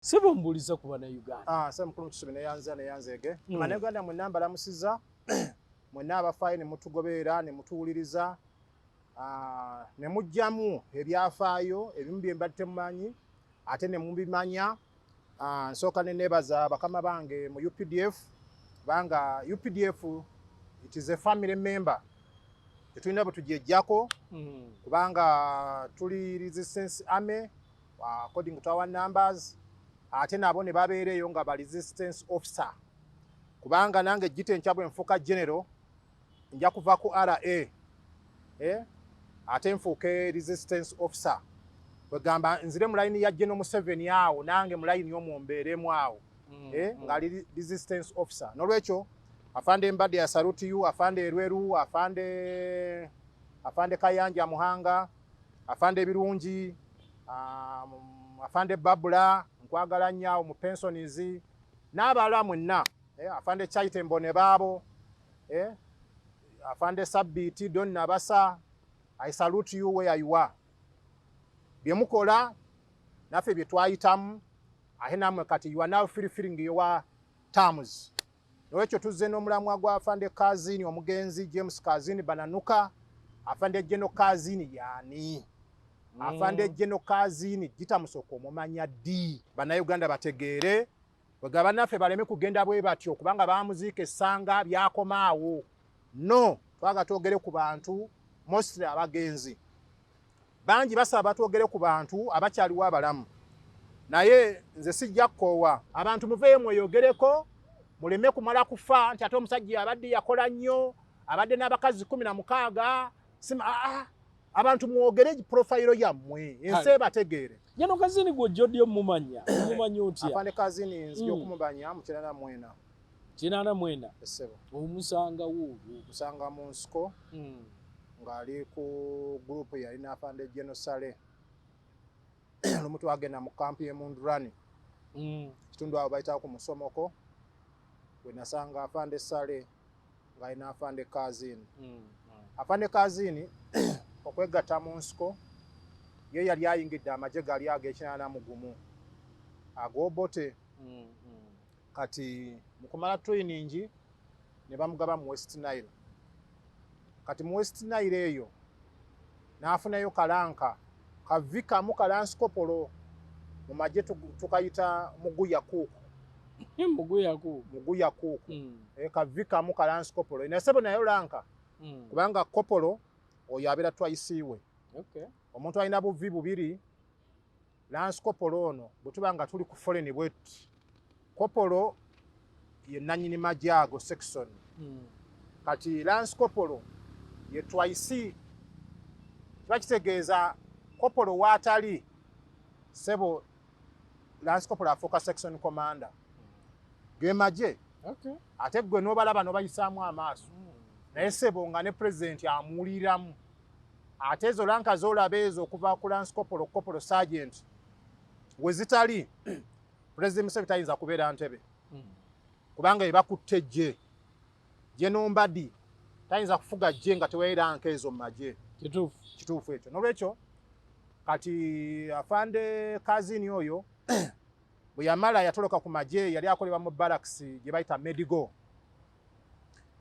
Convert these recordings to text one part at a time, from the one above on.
Sebo, mbuuliza ku Bannayuganda. Ah, sebo mukulu Kisubi, neyanza neyanzeege. Bannayuganda mwenna mbalamusiza mwenna abafaayo ne mutugoberera ne mutuwuliriza, ne mugyamu ebyafaayo ebimu bye mbadde temumanyi ate ne mubimanya. Nsooka ne neebaza bakama bange mu UPDF, kubanga UPDF, it is a family member, tetulina bwe tugyejjako, kubanga tuli resistance army according to our numbers, ate nabo ne babeera eyo nga ba resistance officer, kubanga nange gite nkya bwe nfuuka general nja kuva ku RA, ate nfuuke resistance officer. Kwegamba nzire mu layini ya General Museveni awo, nange mu layini omwo mbeeremu awo, ng'ali resistance officer. N'olwekyo afande Mbadde, I salute you. Afande Erweru, afande Kayanja Muhanga, afande Ebirungi, afande Babula, nkwagala nnyo awo mu pensioners n'abalala mwenna, afande Chaitembo ne baabo, afande Sabiti Don Nabasa, I salute you where you are. Bye mukola naffe bye twayitamu, ate nammwe kati you are now fulfilling your terms. Nolwekyo tuzze n'omulamwa gwa afande Kazini, omugenzi James Kazini Bananuka. Afande Geno Kazini yaani? Afande Geno Kazini gitamusooka omumanya ddi? Bannayuganda bategeere wega bannaffe baleme kugenda bwe batyo, kubanga bamuziika essanga byakomaawo. No twaga twogere ku bantu, mostly abagenzi bangi basaba batwogere ku bantu abakyaliwo abalamu, naye nze sijja kukoowa. Abantu muveeyo mweyogereko, muleme kumala kufa nti ate omusajja abadde yakola nnyo, abadde n'abakazi 16. Sima aa, abantu mwogere profile yammwe, ensi ebategeere. General Kazini gwe ojja omumanya, omumanya otya? Afande Kazini nzija okumumanya mu 94. 94? Essebo. Omusangawo olwo? Musanga mu nsiko ng'ali ku group yalina afande General Saleh. Lumu twagenda mu kampu y'e Mundurani, kitundu awo bayitako ku Musomoko, we nasanga afande Saleh ng'alina afande Kazini. Afande Kazini okwegatta mu nsiko, ye yali ayingidde amagye gali ag'e81 ag'Obote. Kati mu kumala training ne bamugaba mu West Nile. Kati mu West Nile eyo n'afunayo ka rank kavikamu ka lance corporal. Mu magye tukayita muguya kuuku. Muguyaku. Muguya kuuku. Kavikamu ka lance corporal, nasebo nayo rank, kubanga corporal oyo abeera twayisiiwe. Omuntu alina buvi bubiri. Lance corporal ono bwe tuba nga tuli ku foreign bwetuti, corporal ye nannyini magye ago section. Kati lance corporal ye twayisi, kiba kitegeeza corporal waatali, sebo, lance corporal afuuka section commander ge magye. Ate gwe n'obalaba n'obayisaamu amaaso, naye sebo nga ne pulezidenti amuwuliramu. Ate ezo rank z'olaba ezo okuva ku lance corporal, corporal, sergeant, we zitali, Pulezidenti Museveni tayinza kubeera ntebe, kubanga ebakutte ejje. General Mbadi tayinza kufuga ggye nga tewali rank ezo mu magye. Kituufu. Kituufu ekyo. Nolwekyo kati afande Kazini oyo bwe yamala yatoloka ku magye, yali akolebwa mu barracks gye bayita Medigo,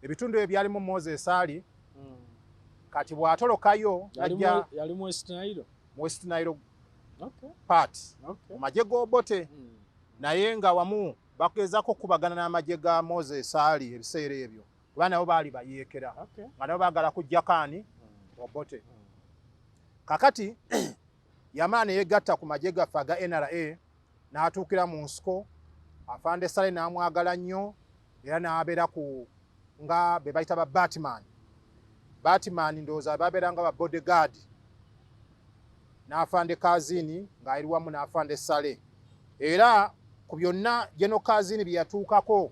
ebitundu ebyo byalimu Moses Ali. Kati bw'atolokayo najja Yali mu West Nile? Mu West Nile part, mu magye g'Obote, naye nga wamu bagezaako okukubagana n'amagye ga Moses Ali ebiseera ebyo, kuba nabo baali bayeekera, nga nabo baagala kujjako ani? Obote. Kakati yamala ne yegatta ku magye gaffe aga NRA, n'atuukira mu nsiko. Afande Sale n'amwagala nnyo, era n'abeera ku nga be bayita ba batman. Batman ndowooza babeera nga ba bodyguard n'afande Kazini, ng'ali wamu n'afande Sale. Era ku byonna General Kazini bye yatuukako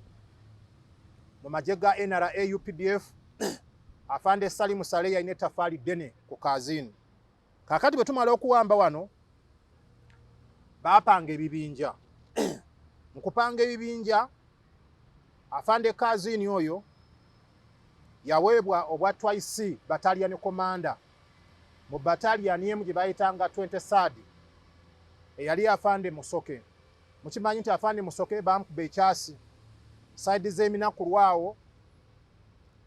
mu magye ga NRA UPDF, afande Salimu Sale yalina ettafaali ddene ku Kazini. Kaakati bwe tumala okuwamba wano, baapanga ebibinja. Mu kupanga ebibinja, afande Kazini oyo yaweebwa obwa 2C battalion commander mu battalion emu gye bayitanga 23rd, eyali afande Musoke. Mukimanyi nti afande Musoke bamukuba ekyasi side z'eminakulu awo,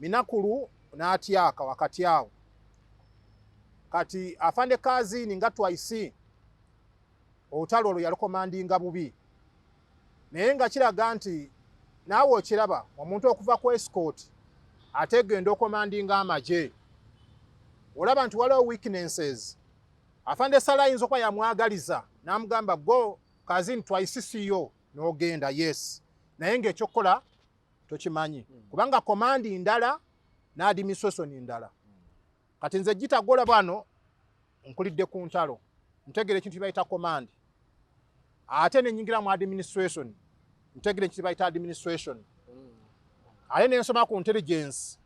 Minakulu n'atyaka wakati awo. Kati afande Kazini nga twaisi olutalo olwo yalukomandinga bubi, naye nga kiraga nti naawe okiraba omuntu okuva ku escort ate genda okomandinga amagye, olaba nti waliwo weaknesses. Afande Sala ayinza okuba yamwagaliza n'amugamba go Kazini twaisisiyo n'ogenda, yes, naye ng'ekyokukola tokimanyi kubanga command ndala n'administration ndala. Kati nze gitagola bano nkulidde ku ntalo, ntegera ekintu kye bayita command, ate nenyingira mu administration, ntegera ekintu kye bayita administration, ate nensoma ku intelligence,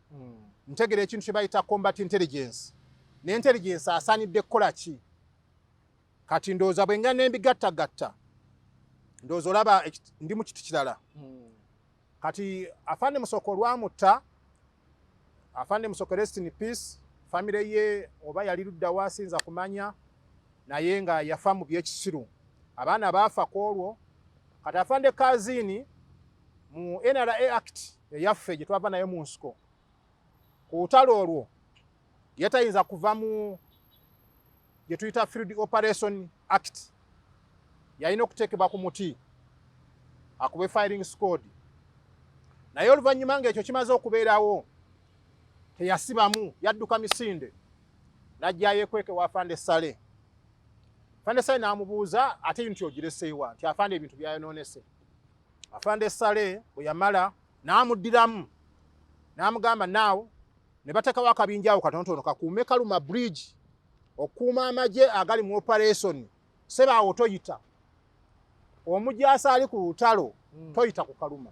ntegera ekintu kye bayita combat intelligence, ne intelligence asaanidde kukola ki. Kati ndowooza bwe nga nembigattagatta, ndowooza olaba ndi mu kiti kirala. Kati afande Musoke olwamutta, afande Musoke rest in peace, famire ye oba yali ludda wasinza kumanya, naye nga yafa mu byekisiru, abaana baafa ku olwo. Kati afande Kazini mu NRA Act eyaffe gye twava nayo mu nsiko, ku lutalo olwo ye tayinza kuva mu gye tuyita Field Operation Act, yalina okuteekebwa ku muti akube firing squad. Naye oluvannyuma ng'ekyo kimaze okubeerawo, teyasibamu, yadduka misinde n'ajjayo ekweke wa afande Sale. Afande Sale n'amubuuza, ate nti ogireseewa? Nti afande ebintu byayonoonese. Afande Sale bwe yamala n'amuddiramu n'amugamba naawo ne bateekawo akabinja awo katonotono kakuume Kaluma Bridge okukuuma amagye agali mu operation. Sebaawo toyita, omujaasi ali ku lutalo toyita ku Kaluma.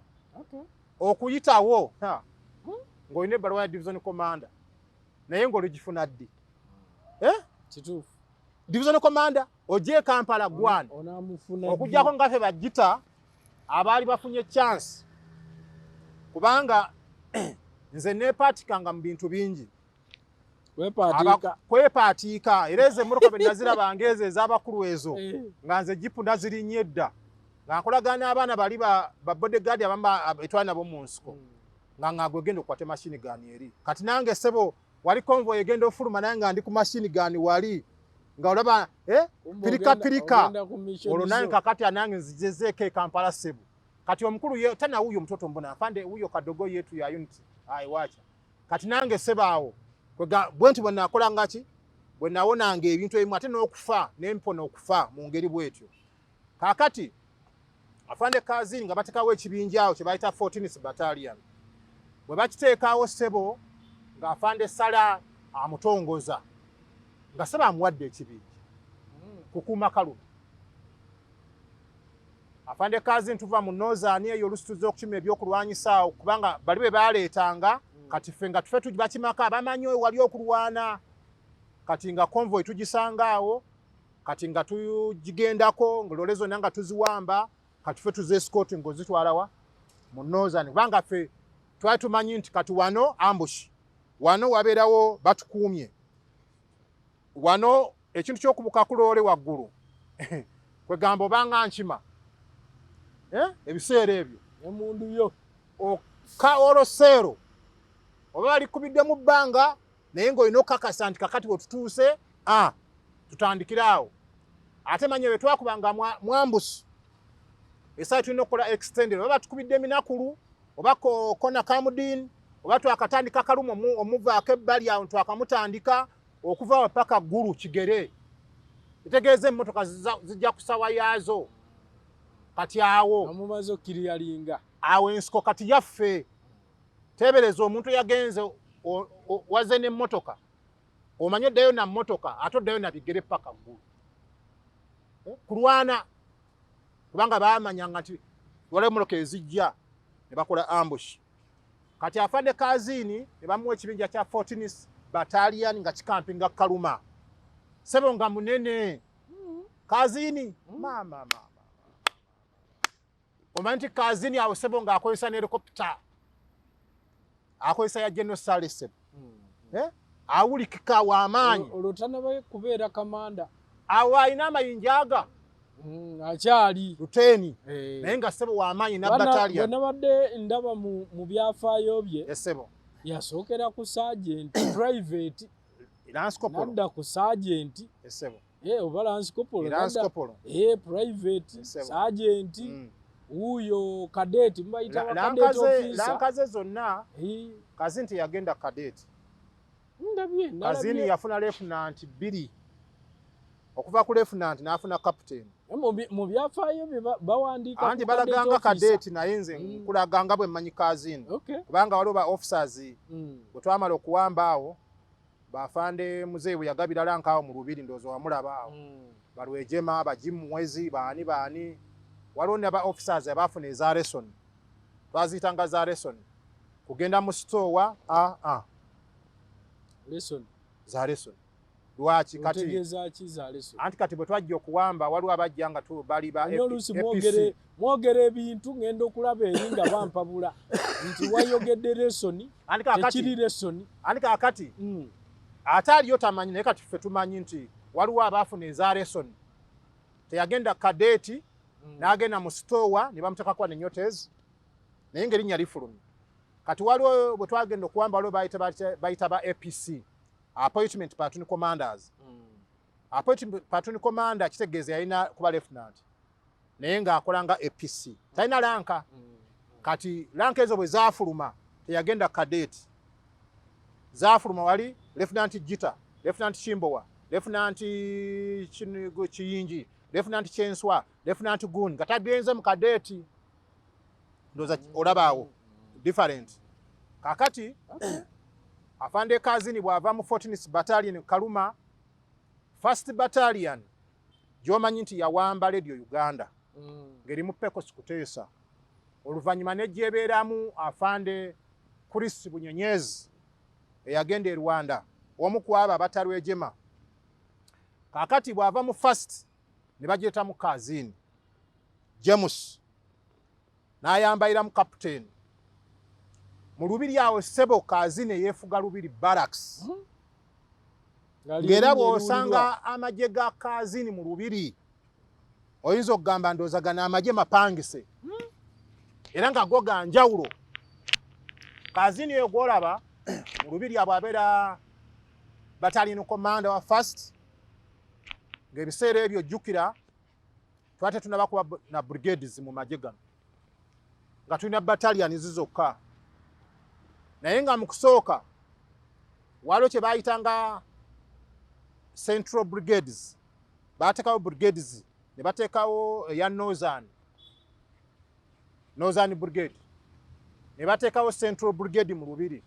Okuyitawo ng'olina ebbaluwa ya division commander, naye ng'oligifuna ddi, eh? Kituufu. Division commander ojje e Kampala gwana Onamufuna okuggyako nga ffe bagita abaali bafunye chance, kubanga nze neepaatikanga mu bintu bingi. Wepaatiika. Kwepaatiika, era ezo emmotoka bwe nazirabanga ezo ez'abakulu ezo, nga nze jipu nazirinnye edda, nga nkolagana n'abaana bali ba bodyguard abamu etwali nabo mu nsiko, nga gwe genda okukwata machine gun eri. Kati nange sebo wali convoy egenda ofuluma, naye nga ndi ku machine gun wali nga olaba, eh? Kumbe Pirika, pirika. Ogenda ku mission Olwo nange zo. kakati anange nzijezeeko e Kampala sebo. Kati omukulu ye tana wuyo mtoto, mbona afande wuyo kadogo yetu ya unit ayi wacha. Kati nange sebaawo kwega bwe nti bwe nakola ngaki bwe nawonanga ebintu ebimu, ate n'okufa nempona okufa mu ngeri bwetyo. Kaakati afande Kazini nga batekawo ekibinja awo kye bayita 14th Battalion, bwe bakiteekawo ssebo nga afande Sala amutongoza nga sebo amuwadde ekibinja kukuuma Kaluma. Afande Kazini tuva mu Northern eyo olusi tuzza okukima ebyokulwanyisa awo, kubanga bali bwe baleetanga. Kati ffe nga tufe bakimako abamanyi wali okulwana. Kati nga convoy tugisanga awo, kati nga tugigendako ng'loole zonna nga tuziwamba. Kati ffe tuze escort ng'ozitwalawa mu Northern, kubanga ffe twali tumanyi nti kati wano ambush, wano wabeerawo batukuumye wano. Ekintu ky'okubuka ku loole waggulu kwegamba obanga nkima, eh? Ebiseera ebyo Emundu yo. Oka oloseero oba balikubidde mu bbanga, naye ng'olina okukakasa nti kakati wetutuuse a tutandikire awo. Ate manya bwe twakubanga mwambusu esawa tulina okukola extended, oba batukubidde eminakulu oba kona kamudin oba twakatandika Kalumu omuvaako ebbali awo twakamutandika okuva awo paka Ggulu kigere, etegeeza emmotoka zijja kusawa yaazo. Kati awo Amumaze okkiriyalinga. Awo ensiko kati yaffe. Teebereza omuntu yagenze waze n'emmotoka, omanyi oddayo na mmotoka ate oddayo na bigere paka Ggulu, eh, kulwana, kubanga bamanyanga nti waliwo emmotoka ezijja ne bakola ambush. Kati afande Kazini ne bamuwa ekibinja kya 14 Battalion nga kikampinga Kaluma sebo, nga munene Kazini. Mama mama, omanyi nti Kazini awo sebo ng'akozesa ne helicopter, akozesa ya General Sale sebo, eh? Awulikika w'amaanyi. Olwo tanaba kubeera kamanda. Awo alina amayinja aga Akyali Luteni. Eh. Naye nga ssebo w'amaanyi na Bwe battalion. nabadde ndaba mu byafaayo bye, Yes, ssebo. yasookera ku sergeant private, Lance Corporal. nadda ku sergeant. Yes, ssebo. Oba lance corporal, Lance nadda Corporal. Private, Yes, ssebo. sergeant, wuuyo cadet, mubayita ba cadet officer. Rank ze zonna, Kazini teyagenda cadet. Ndabye, Kazini nalabye. yafuna lieutenant 2. Okuva ku lieutenant n'afuna captain. Mu byafaayo bye bawandiika Anti ku cadet balaganga officer. cadet, naye nze nkulaganga bwe mmanyi Kazini. Kubanga waliwo ba officers bwe twamala okuwamba awo, bafande muzeeyi bwe yagabira rank awo mu Lubiri, ndowooza wamulaba awo. Balwejema, bajimuwezi, baani baani. Waliwo ne ba officers abaafuna eza lesson. Twaziyitanga za lesson. Kugenda mu store a a. Lesson. Za lesson. Lwaki kati? Otegeeza ki za lesson? Anti kati bwe twajja okuwamba, waliwo abajja nga bali ba Naye oluusi APC. Mwogere ebintu, ngenda okulaba eri nga bampabula nti wayogedde lesson, Anti kaakati, tekiri lesson. Anti kaakati ate aliyo tamanyi, naye kati ffe tumanyi nti waliwo abaafuna eza lesson. Teyagenda cadet, n'agenda mu store ne bamuteekako ne nyotes, naye ng'erinnya lifulumye. Kati waliwo bwe twagenda okuwamba, waliwo bayita ba APC, appointment platoon commanders. Appointment platoon commander kitegeeza yalina kuba lieutenant, naye ng'akola nga APC, talina rank. Kati rank ezo bwe zaafuluma, teyagenda cadet, zaafuluma wali Lieutenant Gita, Lieutenant Kimbowa, Lieutenant Kiyingi, Lieutenant Kyenswa, Lieutenant Gun, nga tagenze mu cadet. Ndowooza olabaawo different. Kakati afande Kazini bw'ava mu 14th Battalion Kaluma, First Battalion gy'omanyi nti yawamba Radio Uganda ng'erimu Pecos Kuteesa, oluvannyuma nejjebeeramu afande Chris Bunyenyezi eyagenda e Rwanda, omu ku abo abatalwejema. Kaakati bw'ava mu First ne bagyetamu Kazini James, n'ayambaliramu captain mu Lubiri awo. Ssebo, Kazini eyeefuga Lubiri Barracks, ng'era bw'osanga amagye ga Kazini mu Lubiri oyinza okugamba ndowooza gano amagye mapangise, era nga go ga njawulo. Kazini eyo gw'olaba mu Lubiri abo abeera battalion commander wa First, ng'ebiseera ebyo jjukira twate tunaba kuba na brigades mu magye gano, nga tulina battalions zokka. Naye nga mu kusooka waliwo kye baayitanga central brigades, baateekawo brigades ne bateekawo eya Northern Brigade, ne bateekawo Central Brigade mu Lubiri,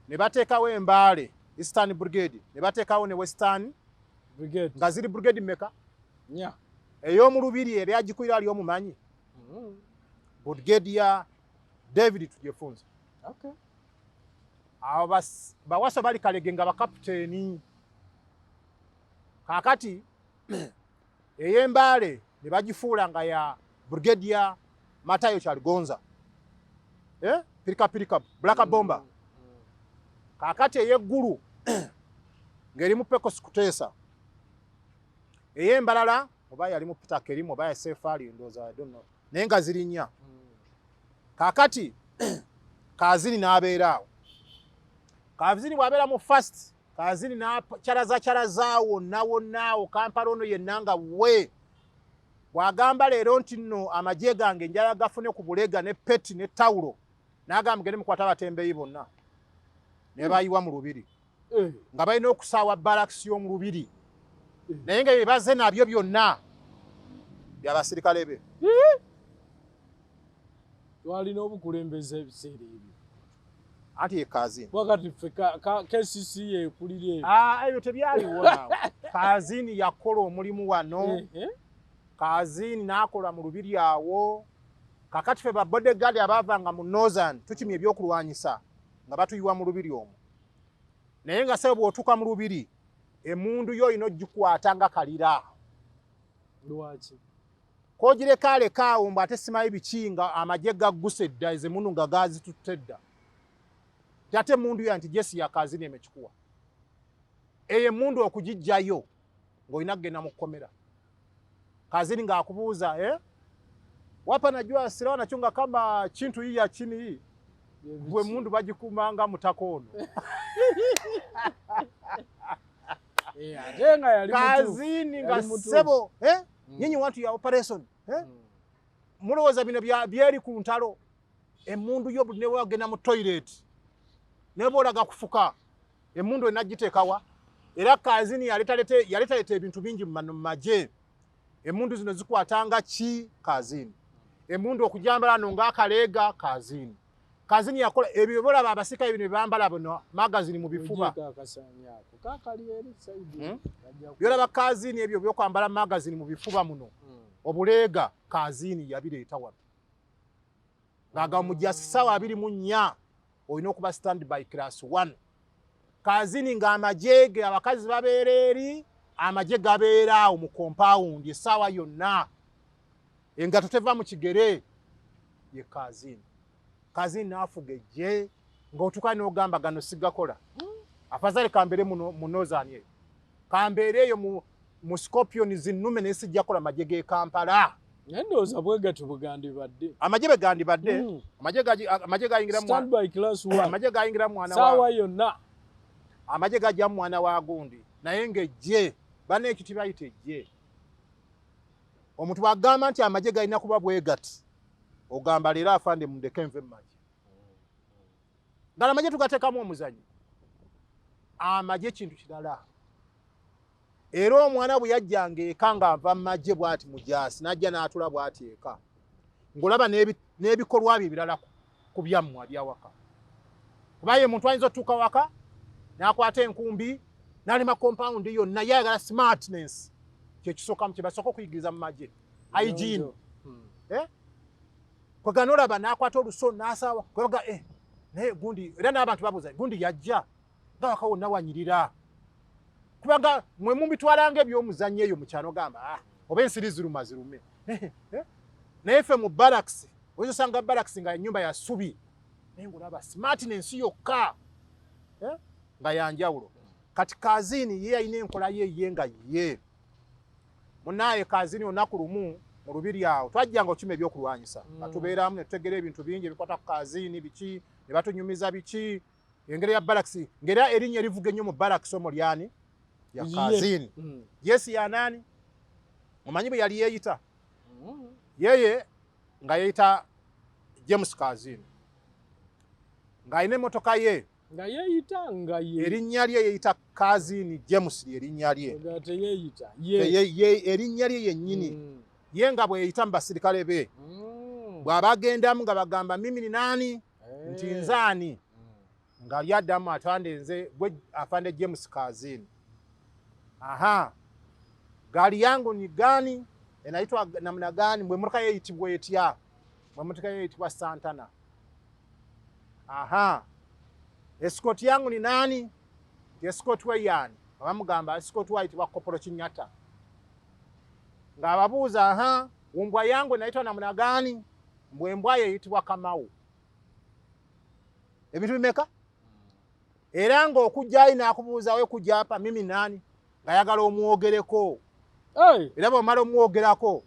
ne bateekawo Embaale Eastern Brigade, ne bateekawo ne Western Brigade. Nga ziri brigade mmeka? Nnya. Ey'omu Lubiri eri agikulira ali omumanyi, brigade ya David Tugyefunze. Abo bawaso bali Kalege nga bakaputeeni. Kaakati ey'Embaale ne bagifuula nga ya Brigadier Matayo Kyaligonza, eh? Pirika pirika black bomber. Kaakati ey'eggulu ng'erimu Pecos Kuteesa, ey'Embalala oba yalimu Peter Kerimu oba ya Sefali, ndowooza, I don't know, naye nga ziri nnya. Kaakati Kazini n'abeera awo. Kazini bw'abeera mu First, Kazini n'akyalaza kyalazaawo wonna wonna awo Kampala ono yenna nga we bw'agamba leero nti nno amagye gange njala gafune ku bulega ne peti ne tawulo, n'agamba gende mukwata abatembeeyi bonna ne bayiwa mu Lubiri, nga balina okusaawa barracks y'omu Lubiri, naye nga byebaze nabyo byonna byabasirikale be. Twalina obukulembeze ebiseera ebyo. Anti ye Kazini. Wakati ffe KCC ekulira ebyo. Ah, ebyo tebyaliwo naawe. Kazini yakola omulimu wano. Kazini n'akola mu Lubiri awo. Kakati ffe ba bodyguard abaavanga mu Northern tukimya ebyokulwanyisa nga batuyiwa mu Lubiri omwo, naye nga sebe bw'otuuka mu Lubiri emundu yo olina ogikwata nga kalira. Lwaki? Kogirekaleka awo mbu ate simanyi biki, nga amagye gagguse dda, ezo emundu nga gazitutte dda. Ti ate emundu ya nti jesi ya Kazini emekikuwa eyo emundu okugiggyayo ng'olina kugenda mu kkomera. Kazini ng'akubuuza, eh? Wapa najua silaha nachunga kama chintu hii ya chini hii bwe mundu bagikumanga mutaka ono. Ate nga yali Kazini nga ssebo, eh? Nyinyi watu ya operation, eh? Mulowooza bino byeri ku ntalo. Emmundu yo ne wagenda mu toilet ne bw'olaga kufuka emmundu enagiteekawa. Era Kazini yaleetaleta ebintu bingi mu magye. Emmundu zino zikwatanga ki Kazini, emmundu okujambala no ng'akaleega Kazini. Kazini yakola ebyo bolaba abasika ebino bambala buno magazine mu bifuba. Byolaba Kazini ebyo byokwambala magazine mu bifuba muno. Obuleega Kazini yabireeta wano. Ng'agamba mujasi ssaawa 24 olina okuba stand by class 1. Kazini ng'amagye ge abakazi babeera eri, amagye gabeera awo mu compound essaawa yonna. Engato teva mu kigere ye Kazini. Kazini n'afuga eggye ng'otuuka n'ogamba gano sigakola. Afazali kambeere mu Northern eyo. Kambeere eyo mu Scorpion zinnume naye sijja kukola magye g'e Kampala. Naye ndowooza bwe gatyo bwe gandibadde. Amagye bwe gandibadde. Amagye gayingira stand by class 1. Amagye gayingira mwana wa saawa yonna. Amagye gajja mwana wa gundi naye ng'eggye banna ekyo tibayita eggye. Omuntu bw'agamba nti amagye galina kuba bwe gati, ogamba leero afande mundeke nve mu magye. Gano amagye tugateekamu omuzannyo. Amagye kintu kirala. Era omwana bwe yajjanga eka ng'ava mu magye bw'ati mujaasi n'ajja n'atula bw'ati eka, ng'olaba n'ebikolwa bye ebirala ku byammwe abyawaka. Kuba ye muntu ayinza otuuka waka n'akwata enkumbi n'alima compound yonna, ye ayagala smartness. Kye kisookamu kye basooka okuyigiriza mu magye, hygiene. Kwegana n'olaba n'akwata oluso n'asaawa, kwega naye gundi, era n'abantu babuuza gundi yajja nga waka wonna wanyirira. Kubanga mwe mubitwalanga eby'omuzannyo eyo mu kyalo gamba, oba ensiri ziruma zirume. Naye ffe mu barracks, oyinza osanga barracks nga ennyumba ya ssubi, naye ng'olaba smartness yokka, nga ya njawulo. Kati Kazini ye yalina enkola ye ye nga ye. Munaaye Kazini olunaku lumu mu lubiri awo twajjanga okukima ebyokulwanyisa. Nga tubeeramu ne tutegera ebintu bingi ebikwata ku Kazini biki, ne batunyumiza biki. Engeri ya barracks, ng'era erinnya erivuga ennyo mu barracks omwo lyani? Ya Kazini. Yesi ya nani? Omanyi bwe yali yeeyita? Yeye nga yeeyita James Kazini. Ng'alina emmotoka ye. Nga yeeyita nga ye. Erinnya lye yeeyita Kazini James erinnya lye. Nga teyeeyita. Ye. Erinnya lye yennyini. Ye nga bwe yeeyita mu basirikale be. Bw'aba agendamu nga bagamba mimi ni nani? Nti nze ani? Nga lyaddamu atande nze gwe afande James Kazini. Aha. Gari yangu ni gani? Enaitwa namna gani? Mwe mmotoka yeeyitibwa etya? Mwe mmotoka yeeyitibwa Santana. Aha. Escort yangu ni nani? Escort we yani. Abamugamba escort we ayitibwa Kopolo Kinyata. Ng'ababuuza aha, umbwa yangu inaitwa namna gani? Mbwe embwa yeeyitibwa Kamau. Ebintu bimeka? Era ng'okujjayo n'akubuuza we kujja hapa mimi nani? Ng'ayagala omwogereko. Era bw'omala omwogerako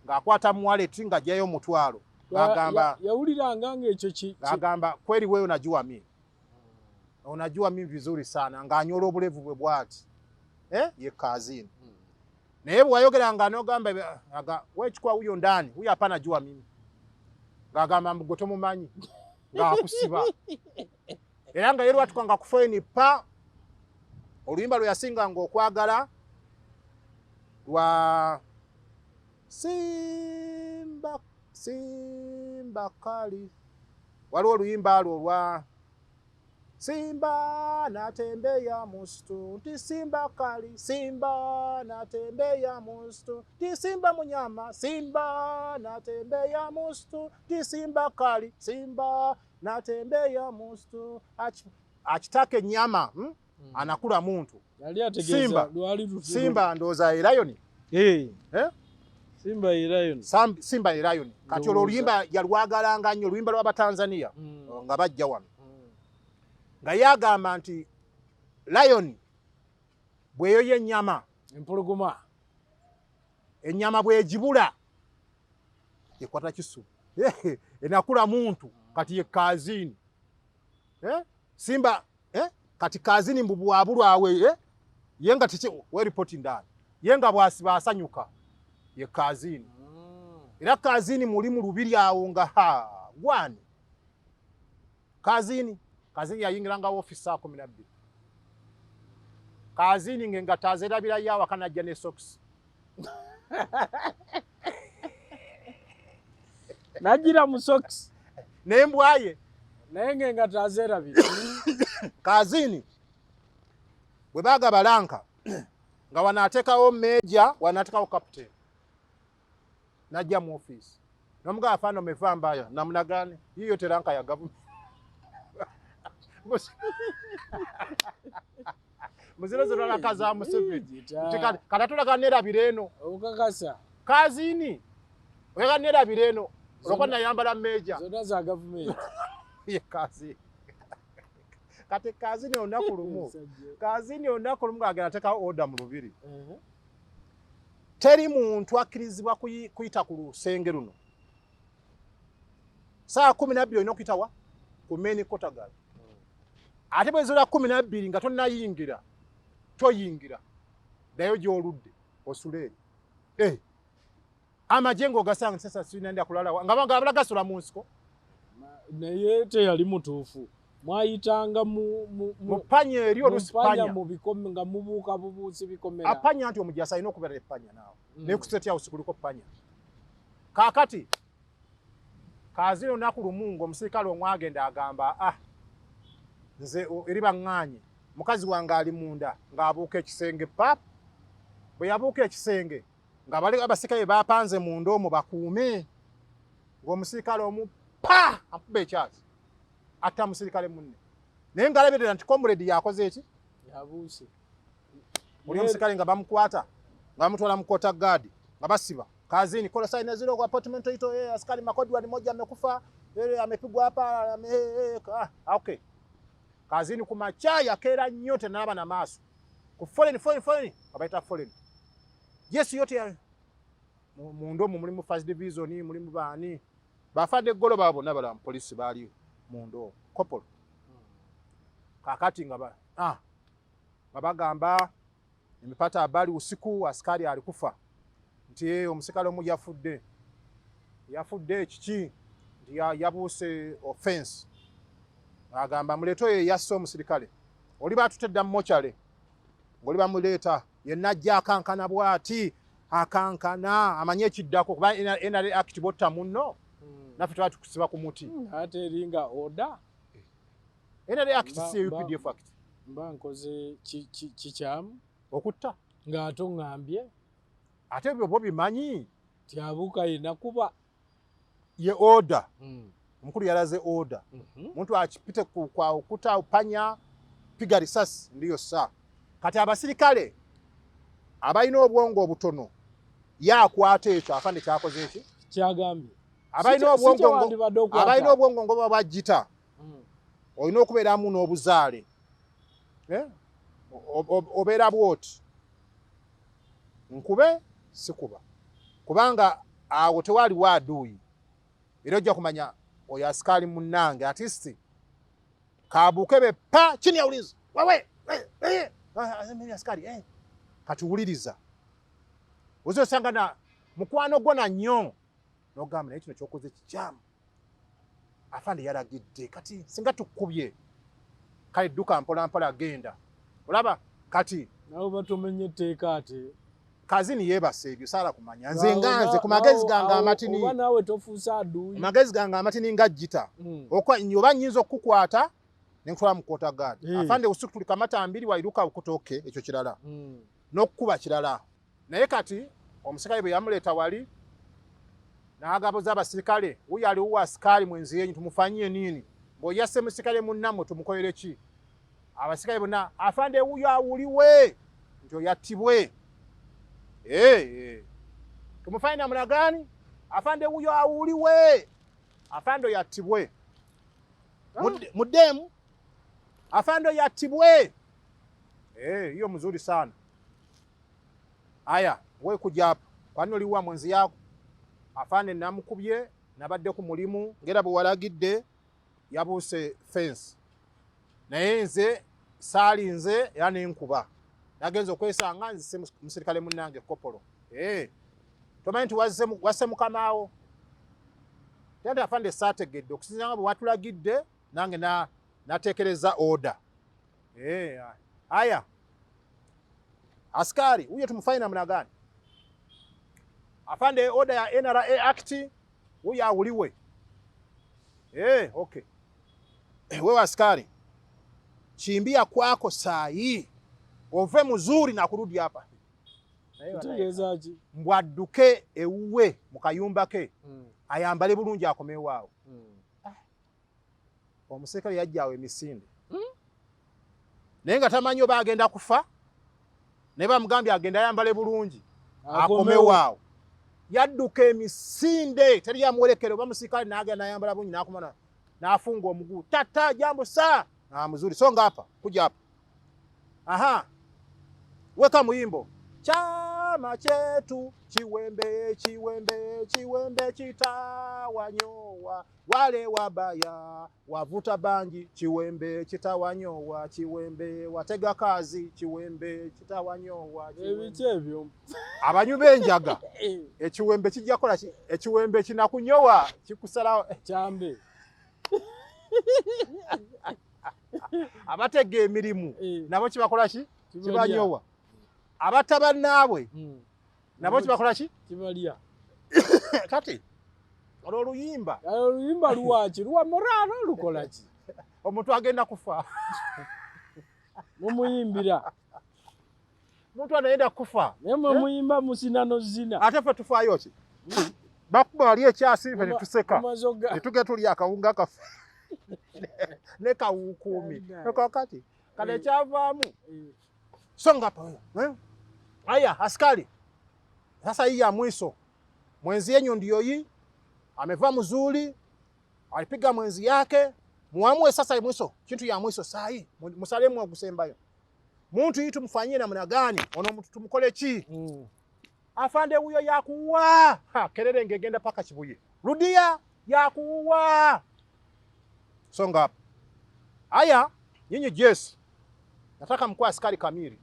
ng'akwata mu wallet ng'aggyayo omutwalo. Ng'agamba yawuliranga ng'ekyo ng'agamba kweli wewe unajua mimi. Unajua mimi vizuri sana. Ng'anyola obulevu bwe bw'ati. Ye Kazini. Naye bw'ayogeranga n'ogamba aga wewe chukua huyo ndani, huyo hapana jua mimi. Ng'agamba mbu gwe tomumanyi. Ng'akusiba. Era nga yerwatuka nga kufeni pa oluyimba lwe yasinganga okwagala lwa Simba Simba kali. Waliwo oluyimba lwo olwa Simba natembea msitu nti Simba kali, Simba natembea msitu nti Simba munyama, Simba natembea msitu nti Simba kali, Simba natembea msitu. Akitaka ennyama, anakula muntu. Simba, Simba ndowooza e lion. Simba e lion. Simba e lion. Kati olwo oluyimba yalwagalanga nnyo, oluyimba lw'Abatanzania nga bajja wano. Nga yagamba nti lion bw'eyoya ennyama empologoma Ennyama bw'egibula ekwata kisu. Enakula muntu kati ye kazini. Simba kati kazini mbu bwabulwawe yenga tiki we report ndani. Yenga bwasiba asanyuka ye kazini. Era kazini muli mu lubiri awo nga ha gwani. Kazini kazini yayingiranga office saa 12. Kazini ngenga tazerabira yawa kanajja ne socks. Najira mu socks. Nembwaye naye ngenga tazerabira. Kazini bwe bagaba lanka nga wanaatekawo major wanaatekawo captain najja mu office nomugamba afano mevaa mbaya namna gani hiyo teranka ya government muziro ziralaka za Museveni katatulaga nerabira eno okakasa kazini oyaga nerabira eno olwokuba nayambala major zonna za government ye kazini kati kazini olunaku lumu kazini olunaku lumu ng'agenda ateekawo order mu lubiri. Teri muntu akkirizibwa kuyita ku lusenge luno. Saa 12 olina okuyita wa? Ku main quarter guard. Ate bwe ziwera 12 nga tonnayingira, toyingira. Ddayo gy'oludde osule eri. Amagye ng'ogasanga sasa sirina ndya kulala wa? Nga abala gasula mu nsiko. Naye teyali mutuufu. Mwayitanga mu panya eri olusi panya. Mu bikome nga mubuuka bubuusi bikomera. Apanya nti omujasa alina okubeera epanya naawe. Naye ku State House kuliko panya. Kaakati kazini olunaku lumu ng'omusirikale omu agenda agamba nze eri baŋŋaanye mukazi wange ali munda ng'abuuka ekisenge pap. Bwe yabuuka ekisenge nga bali abasirikale bapanze munda omwo bakuume ng'omusirikale omu pa akuba ekyasi atta musirikale munne naye ng'alabirira nti comrade yakoze eki yabuuse. Oli omusirikale nga bamukwata nga bamutwala mu quarter guard nga basiba kazini kola saina zero kwa apartment ito askari makodi wali moja amekufa amepigwa hapa okay. Kazini kumacha yakeera nnyo tenaba na maaso ku foreign abaita foreign Yesu yote munda omwo mulimu first division mulimu baani bafadde eggolo baabo bonna bala poliisi baali munda omwo kopolo. Kakati nga bagamba nimepata habari usiku askari alikufa nti omusirikale omu yafudde kiki nti yabuuse offense. Agamba muleete oyo yasse omusirikale oli baatutedda mu mochale ng'oli bamuleeta yenna ajja akankana bw'ati akankana amanye ekiddako kuba NRA Act botta munno naffe tuba tukusiba ku muti ate eringa order NRA Act si UPDF Act. Mba nkoze kikyamu okutta ng'ate oŋŋambye ate ebyo bo bimanyi tyabuuka yenna kuba ye order. Omukulu yalaze order muntu akipite kwa ukuta upanya piga risasi ndiyo saa. Kati abasirikale abalina obwongo obutono yakwata ekyo afande kyakoze eki kyagambye abalina obwongo ngo bwagita olina okubeeramu n'obuzaale obeera bw'oti nkube sikuba kubanga awo tewaliwo aduuyi era ojja kumanya oyo asikali munnange artist kabuuke be pa chini ya ulinzi wewe askari kati wuliriza ozosanga na mukwano gwo na nnyo n'ogamba naye kino kyokoze kikyamu afande yalagidde kati singa tukubye kale dduka mpola mpola genda olaba kati nabo batumenye etteeka ate kazini yeebase ebyo saala kumanya nze nga nze ku magezi gange amatini oba naawe tofuusa aduuyi magezi gange amatini nga jjita oba nnyinza okukukwata ne nkutwala mu quarter guard afande usiku tulikamata mbiri wairuka ukutoke ekyo kirala n'okukuba kirala. Naye kati omusirikale bwe yamuleeta wali n'agabuza abasirikale wuyo aliwo asikali mwenzi yenyu tumufanyie nini ng'oyasse musirikale munnammwe tumukolere ki? Abasirikale bonna afande wuyo awuliwe nti oyattibwe tumufanye namna gani? Afande wuyo awuliwe afande oyattibwe muddemu afande oyattibwe hiyo mzuri sana. Aya we kuja hapa Kwani oliwa mwenzi yako? Afande namukubye nabadde ku mulimu ngera bwe walagidde yabuuse fence. Naye nze saalinze era nenkuba. Nagenze okwesanga nzise musirikale munnange kopolo. Tomanyi nti wasse mukamaawo. Tata afande saategedde okusinziira nga bwe watulagidde nange nateekereza order. Aya askari huyo tumfanye namna gani? Afande order ya NRA Act huyo auliwe. Okay. Wewe askari chimbia kwako saa hii ove mzuri na kurudi hapa. Tutegeeza ki? Mbwadduke ewuwe mu kayumba ke ayambale bulungi akomewo awo. Omusirikale yajja awo emisinde. Naye nga tamanyi oba agenda kufa, naye bamugambye agenda ayambale bulungi akomewo awo. Yadduka emisinde teri yamuwerekera oba musirikale n'agenda n'ayambala bulungi n'akomana n'afunga omugugu tata jambo saa mzuri songa hapa kuja hapa aha weka muyimbo chama chetu chiwembe chiwembe chiwembe chitawanyowa wale wabaya wavuta bangi chiwembe chitawanyowa chiwembe watega kazi chiwembe chitawanyowa ebiki ebyo abanywi b'enjaga ekiwembe kijja kola ekiwembe kinakunyowa kikusala kyambe abatega emirimu nabo kibakola ki kibanyowa abataba naabwe nabo kibakola ki kibalya kati olwo oluyimba luwaki luwa moralo lukola ki omuntu agenda kufa mumuyimbira omuntu anayenda kufa naye mwe muyimba musina nozina ate ffe tufaayo ki bakuba wali ekyasi ffe netuseka netugenda tulya akawunga kaffe ne kawukuumi kakati kale ekyavaamu songa aya askari sasa hii ya mwiso mwenzi yenyu ndiyo hii amevaa mzuri alipiga mwenzi yake muamue sasa mwiso kintu ya mwiso saa hii musalemu okusembayo muntu yitu mufanyie namna gani ono muntu tumukole ki afande huyo yakuwa kelele ngegenda paka Kibuye rudia yakuwa songa hapa aya nyinyi jeshi nataka mkuu askari kamili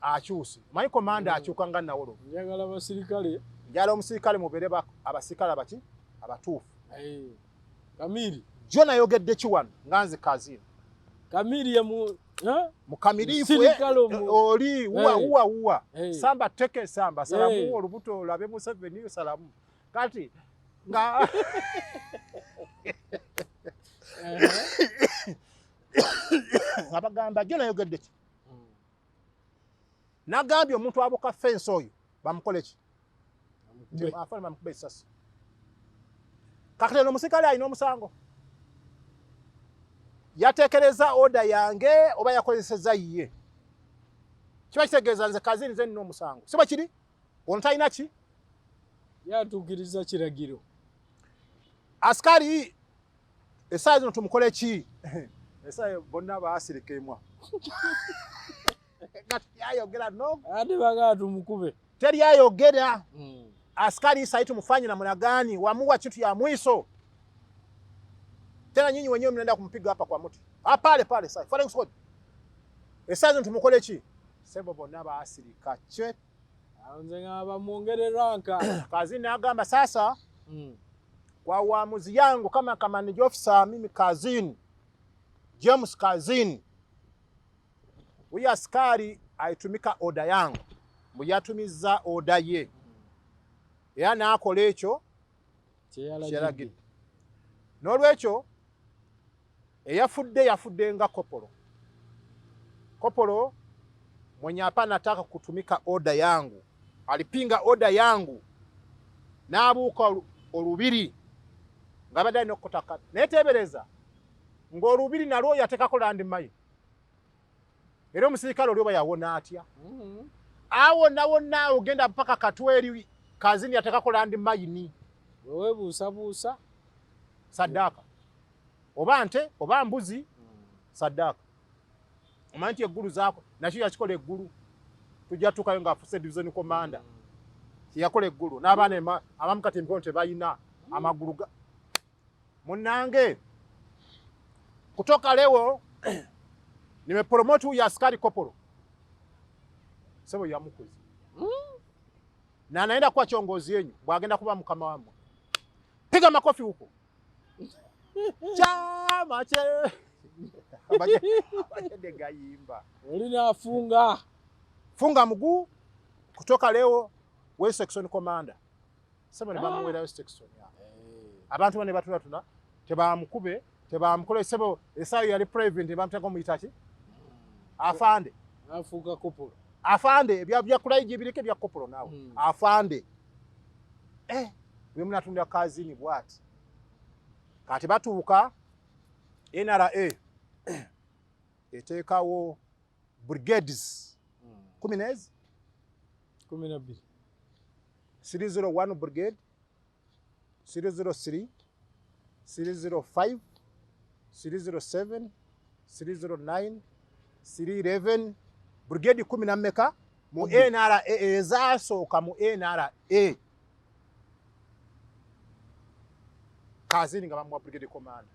akyuse manyi komanda akyuka nga nawolo njagala abasirikale njagala omusirikale mubeere abasirikale abaki abatuufu kamili jo nayogedde ki wano nga nze kazini kamili ya mukamilifu oli uwa uwa uwa samba teke samba salamu olubuto olabe Museveni salamu kati nga abagamba jo nayogedde ki nagambye omuntu abuka fence oyo bamukole ki afande bamukube essasi kakati ono omusirikale alina omusango yateekereza order yange oba yakozeseza ye kiba kitegeeza nze kazini nze nina omusango si bwe kiri ono talina ki yatuukiriza kiragiro askari essaawa zino tumukole ki essaawa bonna baasirika emwa yayogera no ate bagala tumukube teri ayogera askari sahi tumfanye namna gani wamuwa kitu ya mwiso tena nyinyi wenyewe mnaenda kumpiga hapa kwa mtu hapa pale pale sasa foreign squad esazo tumukole ki sebo bonna baasirika che nze ngaba muongere ranka kazini agamba sasa kwa uamuzi yangu kama commanding officer mimi kazini James Kazini huyu askari aitumika oda yangu muyatumiza oda ye era n'akola ekyo kyeyalagidde n'olwekyo eyafudde yafudde nga kopolo kopolo mwenye hapa anataka kutumika oda yangu alipinga oda yangu n'abuuka olubiri ng'abadde alina okukutaka naye teebereza ng'olubiri nalwo yateekako landmine era omusirikale oli oba yawona atya awo nawona ogenda mpaka Katweri kazini yateekako landmine wewebuusabuusa saddaaka oba nte oba mbuzi saddaaka omanyi nti eggulu zaako nakyo yakikola eggulu tujja tuukayo ng'afuuse division commander. Kyeyakola eggulu n'abaana abamu kati emikono tebalina amagulu munnange. Kutoka leo nimepromote huyu askari kopolo, sebo yamukuza na anaenda kuwa kiongozi yenyu, bwagenda kuba mukama wamwe. Piga makofi huko chama che abagende gayimba olina funga mguu. Kutoka leo we section commander, sebo ne bamuwerayo section ya abantu bane batula tuna tebamukube tebamukole sebo esayo yali private bamuteka muyitaki afande afuga kopolo afande ebya kulaiji bireke bya kopolo nawe afande bwe munatunda kazini bwati. Kati batuuka NRA eteekawo brigades 12 301 brigade, 303, 305, 307, 309, 311 brigade 14 mu NRA ezasooka mu NRA. Kazini nga bamuwa brigade commander.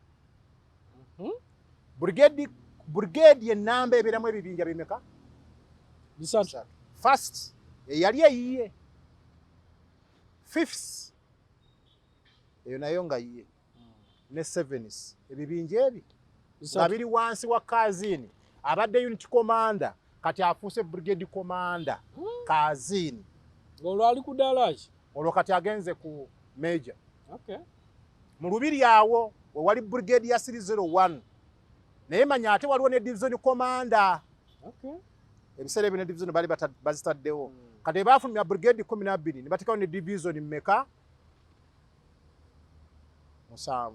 Brigade enamba ebeeramu ebibinja bimeka? Bisatu. First eyali eyiye, fifth eyo nayo nga yiye, ne sevens. Ebibinja ebi nga biri wansi wa Kazini abadde unit commander, kati afuuse brigade commander Kazini. Olwo ali ku ddaala ki? Olwo kati agenze ku major. Okay. Mu lubiri awo we wali brigade ya 301, naye manya ate waliwo ne division commander. Okay. Ebiseera ebyo ne division bali bazitaddewo. Kati baafulumya brigade 12 ne bateekawo ne division mmeka? 7.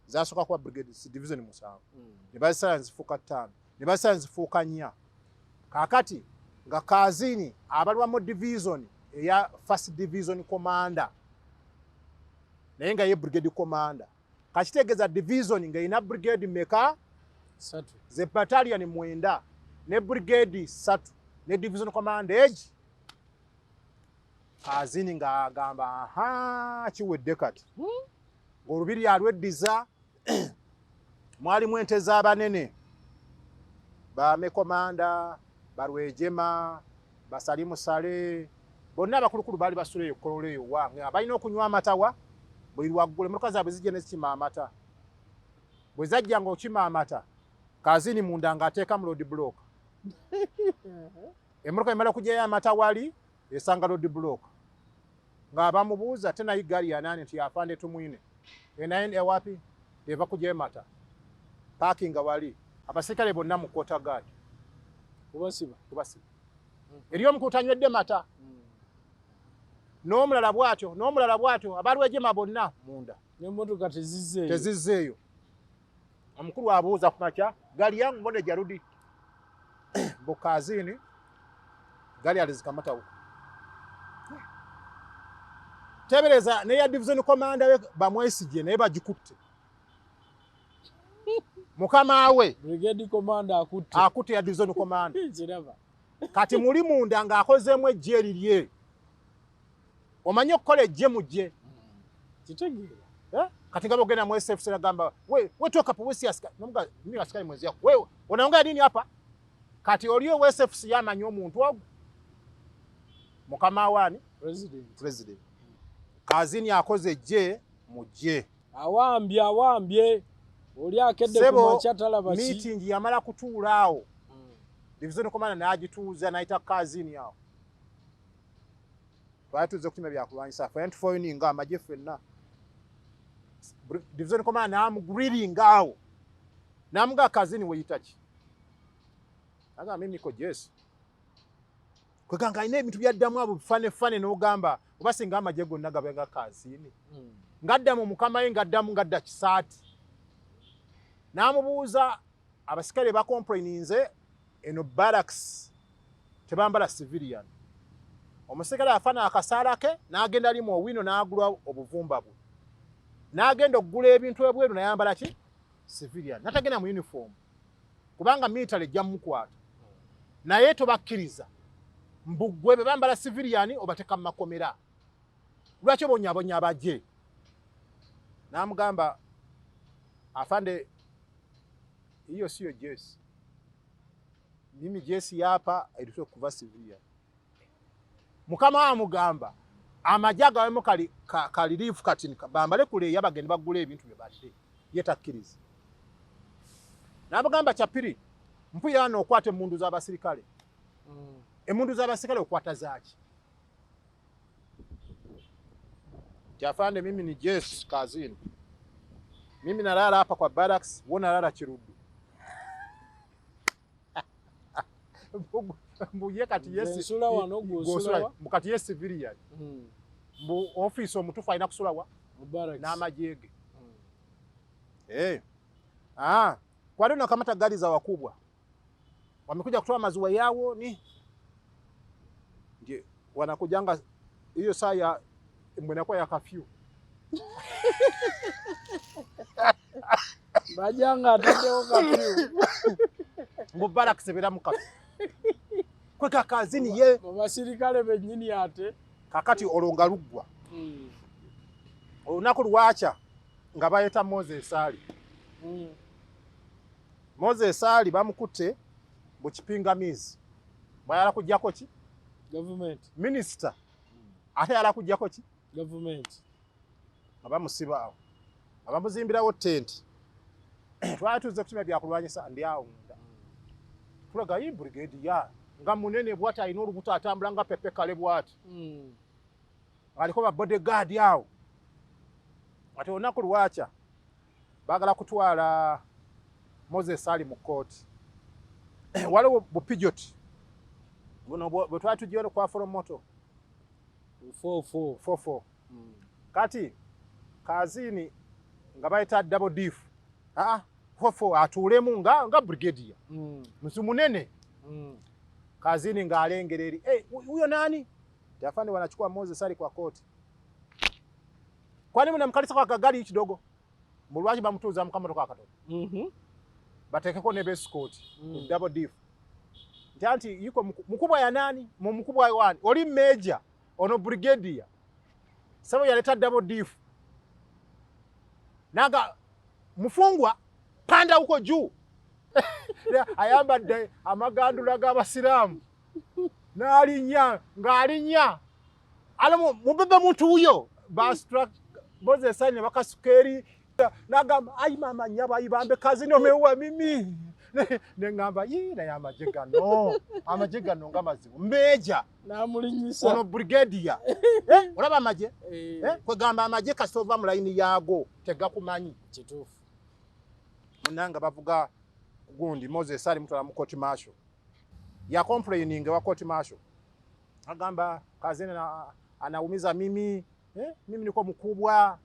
Zasooka kuba brigade division 7. Ne bazisala nzifuuka 5, ne bazisala nzifuuka 4. Kaakati nga Kazini abalwa mu division eya first division commander, naye nga ye brigade commander. Kakitegeeza division nga erina brigade meka? 3. Ze battalion 9 ne brigade 3 ne division commander egi. Kazini nga agamba aha kiwedde kati. Ng'olubiri alweddiza mwalimu ente z'abanene bame komanda barwejema basalimu sale bonna abakulukulu baali basula eyo kololo eyo wange abalina okunywa amata wa buli lwaggulu emmotoka zaabwe zijja ne zikima amata. Bwe zajja ng'okima amata Kazini munda ng'ateeka mu road block. Emmotoka emala okuggyayo amata wali esanga road block. Ng'abamubuuza tena hii gari ya nani nti afande Tumwine. Enaenda wapi? Eva kujja mata. Parking wali. Abaserikale bonna mu quarter guard. Kubasiba. Kubasiba. Eriyo omukulu tanywedde mata. N'omulala bw'atyo, n'omulala bw'atyo, abalwejema bonna munda. N'emmotoka tezizzeeyo. Tezizzeeyo. Omukulu abuuza ku makya, gari yangu mbona jarudi? Bukazini gari alizikamata huko. Tebereza ne ya division commander we bamwesije naye bagikutte. Mukama we brigade commander akutte. Akutte ya division commander. Kiraba. Kati muli munda ng'akozeemu eggye erirye. Omanyi okukola eggye mu ggye. Kitegeera. Kati nga bw'ogenda mu SFC nagamba, we toka hapo, we si askari. Namuga, mimi askari mwenzi yako. Wewe unaongea nini hapa? Kati oli owa SFC yamanyi omuntu ogwo. Mukama wani? President. President. Kazini akoze eggye mu ggye. Awambye awambye. Oli akedde ku makya talaba ki. Meeting yamala kutuula awo. Division commander n'agituuza n'ayita Kazini awo. Twali tuzze okukima byakulwanyisa. Ffe tufoyininga amagye ffenna. Division commander n'amugrillinga awo. N'amugaa Kazini weyita ki? Agamba mimi niko jeshi. Kweganga alina ebintu byaddamu abo bifanefane n'ogamba oba singa amagye gonna gabenga Kazini. Ngaddamu mukama we ngaddamu ngadda kisaati. N'amubuuza abasikale bakomplaininze eno barracks tebambala civilian. Omusikale afana akasaala ke n'agenda limu owino n'agula obuvumba bwe. N'agenda okugula ebintu ebweru n'ayambala ki? Civilian. N'atagenda mu uniform. Kubanga military ejja mmukwata. Naye tobakkiriza. Mbugwe be bambala civilian obateka mu makomera, lwaki obonyabonya abagye? N'amugamba, afande, hiyo siyo jeshi, mimi jeshi hapa ilikuwa kuva civilian. Mukama amugamba amagye agawemu kali ka relief kati bambale kuleeya bagende bagula ebintu bye badde, ye takkiriza. N'amugamba kyapiri, mpuya ano okwata emmundu z'abasirikale. Emmundu z'abasirikale okwata zaaki? Afande, mimi ni jeshi kazini, mimi nalala hapa kwa barracks, wewe nalala Kiruddu. Mbu ye kati ye nsula wano, gw'osula wa? Mbu kati ye civilian. Mbu office omutuufu alina kusula wa? Mu barracks. N'amagye ge. Kwa nini unakamata gari za wakubwa? Wamekuja kutoa maziwa yao ni ndio wanakujanga hiyo saa ya mwenakuwa ya kafyu. Bajanga ataddewo kafyu. Mbu barracks ebeera mu kafyu. Kweka kazini ye. Mu basirikale bennyini ate. Kakati olwo nga luggwa. Olunaku lwakya nga bayeta Moses Ali. Moses Ali bamukutte mu kipingamizi. Bw'ayala kuggyako ki? Government. Minister. Ate yala kuggyako ki? Government. Nga bamusiba awo. Nga bamuzimbirawo tenti. Twali tuzze kutumya byakulwanyisa ndi awo munda. Tulaga yi brigade ya nga munene bw'ati alina olubuto atambula nga Pepe Kale bw'ati. Aliko ba bodyguard awo. Ate olunaku lwakya baagala kutwala Moses Ali mu kkooti. Waliwo bupijoti buno bwe twali tuggyeyo kwa Foromoto. 4-4. 4-4. Kati Kazini nga bayita double diff. 4-4 atuulemu nga brigadier. Musu munene. Kazini ng'alengera eri. Huyo nani? Afande wanachukua Moses Ali kwa koti. Kwani mnamkalisa kwa kagari kidogo? Mulwaji bamutuuza mu kamotoka akatono. Bateekeko ne escort. Double diff. Nti anti yuko mukubwa ya nani? Mu mukubwa wani? Oli major, ono brigadier. Sabo yaleta double diff. Naga mufungwa panda huko juu. Ayambadde amagandula g'abasiraamu. N'alinnya ng'alinnya. Alamu mubebe muntu huyo. Ba Moses Ali ne bakasuka eri. N'agamba ayi mama nnyabo ayi bambe kazi nomewa mimi. Ne ŋŋamba yii naye amagye gano. Amagye gano nga mazibu. Major. N'amulinnyisa. Ono brigadier. Olaba amagye? Kwegamba amagye kasita ova mu layini yaago tegakumanyi. Kituufu. Munnange bavuga gundi Moses Ali mutwala mu court martial. Ya complaining wa court martial. Agamba kazini anaumiza mimi. Mimi niko mkubwa.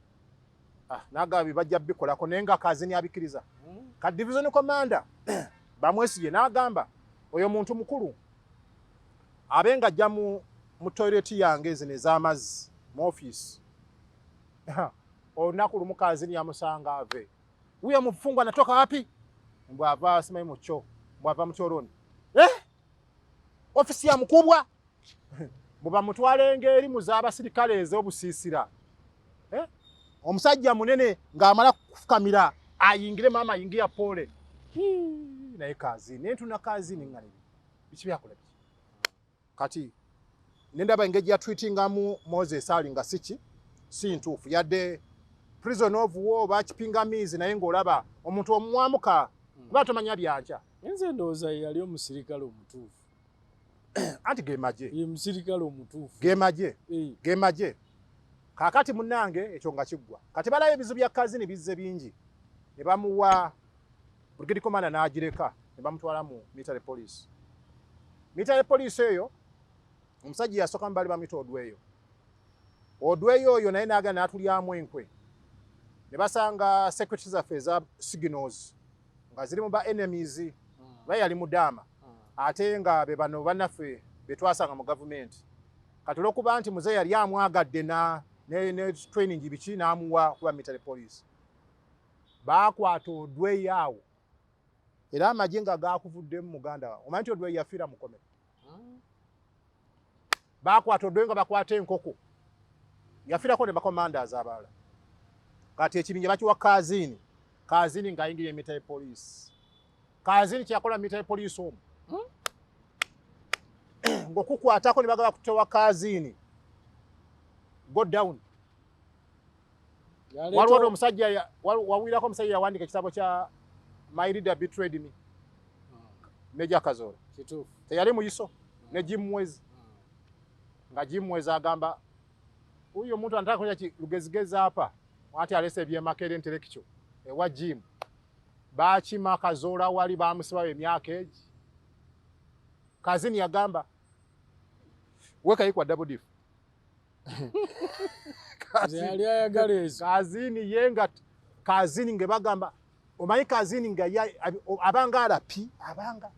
N'agamba bajja bikolako naye nga kazini abikiriza. Ka division commander bamwesige n'agamba oyo muntu mukulu abe nga ajja mu toilet yange zino ez'amazzi mu office. Olunaku lumu kazini yamusanga ave. Huyo mfungwa anatoka wapi? Mbwa ava simanyi mu kyo, mbwa ava mu kyoloni. Ofisi ya mukubwa? Mbu bamutwale ng'eri mu z'abasirikale ez'obusiisira. Omusajja munene ng'amala kufukamira ayingire maama ayingira pole. Naye kazini, naye ntuna kazini nga nini? Biki byakola biki? Kati ne ndaba engeri ya tweetingamu Moses Ali nga si si ntuufu yadde prison of war bakipingamizi naye ng'olaba omuntu omuwamuka kuba tomanya byankya. Nze ndowooza ye yali omusirikale omutuufu. Anti ge magye. Ye musirikale omutuufu. Ge magye. Ge magye. Kaakati munnange ekyo nga kiggwa. Kati balayo ebizibu bya Kazini bizze bingi. Ne bamuwa brigade commander n'agireka ne bamutwala mu military police. Military police eyo omusajja yasooka mu baali bamuyita Odweyo. Odweyo oyo naye n'agenda n'atulyamu enkwe. Ne basanga security zaffe eza signals nga ziri mu ba enemies. Baye yali mudaama. Ate nga be bano bannaffe be twasanga mu gavumenti. Kati olw'okuba nti muzeeyi yali amwagadde ne training biki n'amuwa kuba military police. Baakwata Odweyo awo. Era amagye nga gaakuvuddemu muganda wawe. Omanyi nti Odweyo yafiira mu kkomera. Bakwata Odoi nga bakwata enkoko. Yafiirako ne bakomandas abalala. Kati ekibinja bakiwa Kazini. Kazini ng'ayingira military police. Kazini kyeyakola military police omwo ng'okukwatako ne bagaba kutewa Kazini. Go down. Waliwo omusajja wawulirako omusajja yawandiika ekitabo kya My Leader Betrayed Me. Major Kazoora. Kituufu. Teyali muyiso ne Jim Mwezi. Nga Jim Mwezi agamba huyo mtu anataka kuja lugezigezi hapa ati alese ebyemakere intellectual ewa Jim. Bakima Kazoora wali bamusiba emyaka egi. Kazini yagamba weka yikwa double diff. Yali ayagala ezo. Kazini yenga Kazini nge bagamba omanyi Kazini nga abanga arapi abanga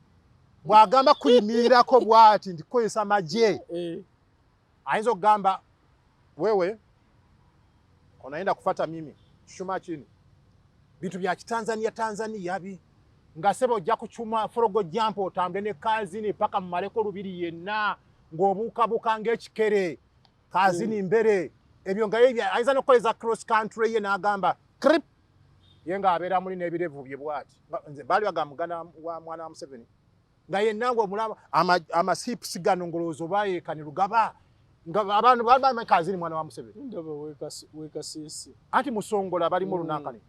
bwagamba kuyimirirako bwati nti kukozesa magye ayinza okugamba wewe onaenda kufata mimi chuchuma chini bintu bya Kitanzania Tanzania bi nga sebo ojja kuchuma frog jump otambule ne Kazini paka mumaleko lubiri yenna ng'obuukabuuka ng'ekikere Kazini mbere ebyo nga yebya ayinza n'okukoleza cross country ye n'agamba crip ye ng'abeera muli n'ebirevu bye bwati. Nze baali bagamba muganda wa mwana wa Museveni nga yenna ng'omulaba amasipusi gano ng'olowooza oba yeekani lugaba nga abantu bamanyi Kazini mwana wa Museveni. Ndaba wekasiisi. Anti musongola balimu olunankani.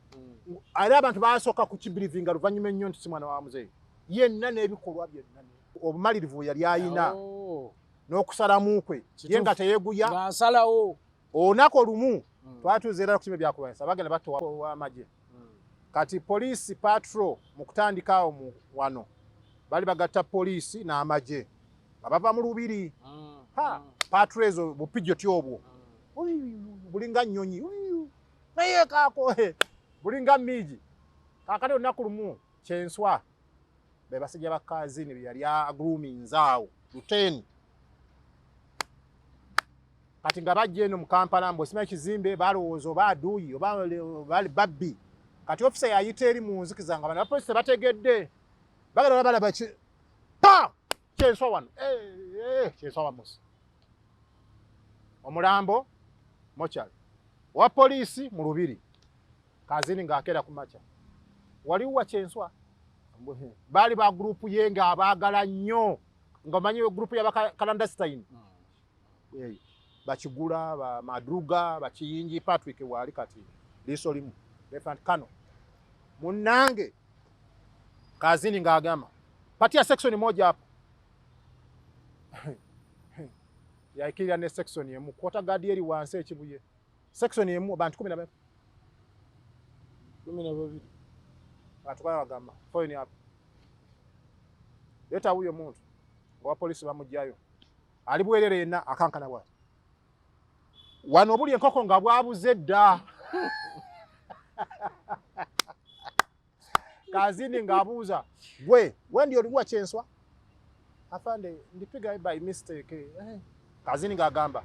Era abantu baasooka kukibirivinga luvannyuma ennyo nti si mwana wa muzeeyi. Yenna n'ebikolwa byonna obumalirivu yali ayina n'okusalamu kwe ye nga teyeeguya. Ng'asalawo. Olunaku olumu twatuuza era ku byakulwanyisa bagenda batowa amagye. Kati poliisi patrol mu kutandika awo wano bali bagatta poliisi n'amagye nga bava mu lubiri. Ha patrol ezo bupijoti obwo bulinga nnyonyi naye kaako bulinga miigi. Kaakati olunaku lumu kyenswa be basajja ba Kazini bye yali agruminze awo luteni. Kati nga bajja eno mu Kampala mbu simanyi kizimbe balowooza oba aduuyi oba bali babbi. Kati ofisa yayita eri mu nzikiza nga bano abapoliisi tebategedde. Bagenda balaba ki pa kyenswa wano kyenswa bamusi. Omulambo mochari wa poliisi mu lubiri. Kazini ng'akeera ku makya. Waliwo kyenswa baali ba gurupu ye nga abaagala nnyo nga omanyi gurupu ya clandestine. Bakigula ba Madruga bakiyingi Patrick waali kati liiso limu Lefant kano munnange Kazini ng'agamba patia section moja hapo yaikirira ne section emu kwota guard eri wansi ekibuye section emu abantu 12 atukala bagamba foini hapo leta huyo muntu wa polisi bamugyayo ali bwerere yenna akankana bwati wano obuli enkoko nga bwabuze dda. Kazini ng'abuuza gwe wendi oliwa kyenswa afande ndipiga by mistake. Kazini ng'agamba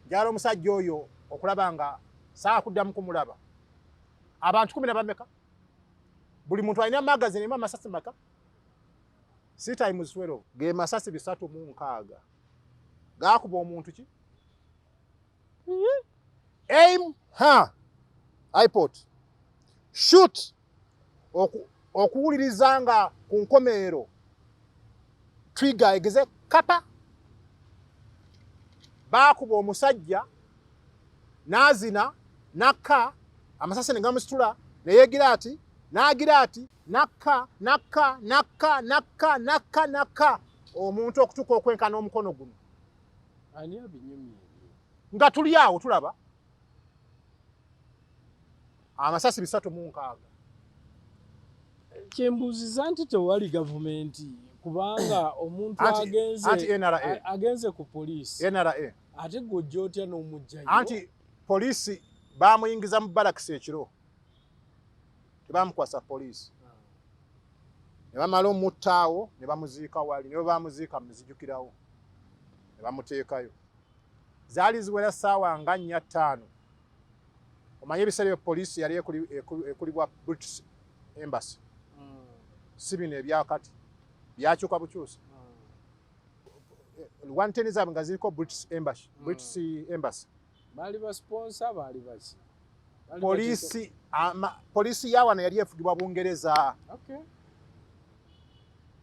njala omusajja oyo okulaba nga saa kuddamu kumulaba. Abantu 10 na bameka buli muntu alina magazine emu amasasi maka 6 times 12 ge masasi 360 gakuba omuntu ki aim ha iPod shoot okuwuliriza nga ku nkomerero trigger egeze kapa bakuba omusajja n'azina nakka amasasi ne gamusitula ne yeegira ati n'agira ati nakka nakka nakka nakka nakka nakka omuntu okutuuka okwenkana omukono guno. Ani abinyumye ebyo? Nga tuli awo tulaba amasasi 360. Kyembuuziza nti tewali gavumenti kubanga omuntu agenze NRA agenze ku poliisi NRA ate gw'ojja otya n'omuggyayo? Anti poliisi baamuyingiza mu barracks ekiro tebamukwasa poliisi ne bamala omuttaawo ne bamuziika wali ne bamuziika muzijukirawo ne bamuteekayo. Zaali ziwera ssaawa nga 4 5. Omanyi ebiseera ebyo poliisi yali ekulibwa British Embassy. Si bino ebyakati byakyuka bukyusi. 110 zaabwe nga ziriko British Embassy, British Embassy. Baali ba sponsor, baali baki? Poliisi, poliisi ya wano yali efugibwa Bungereza.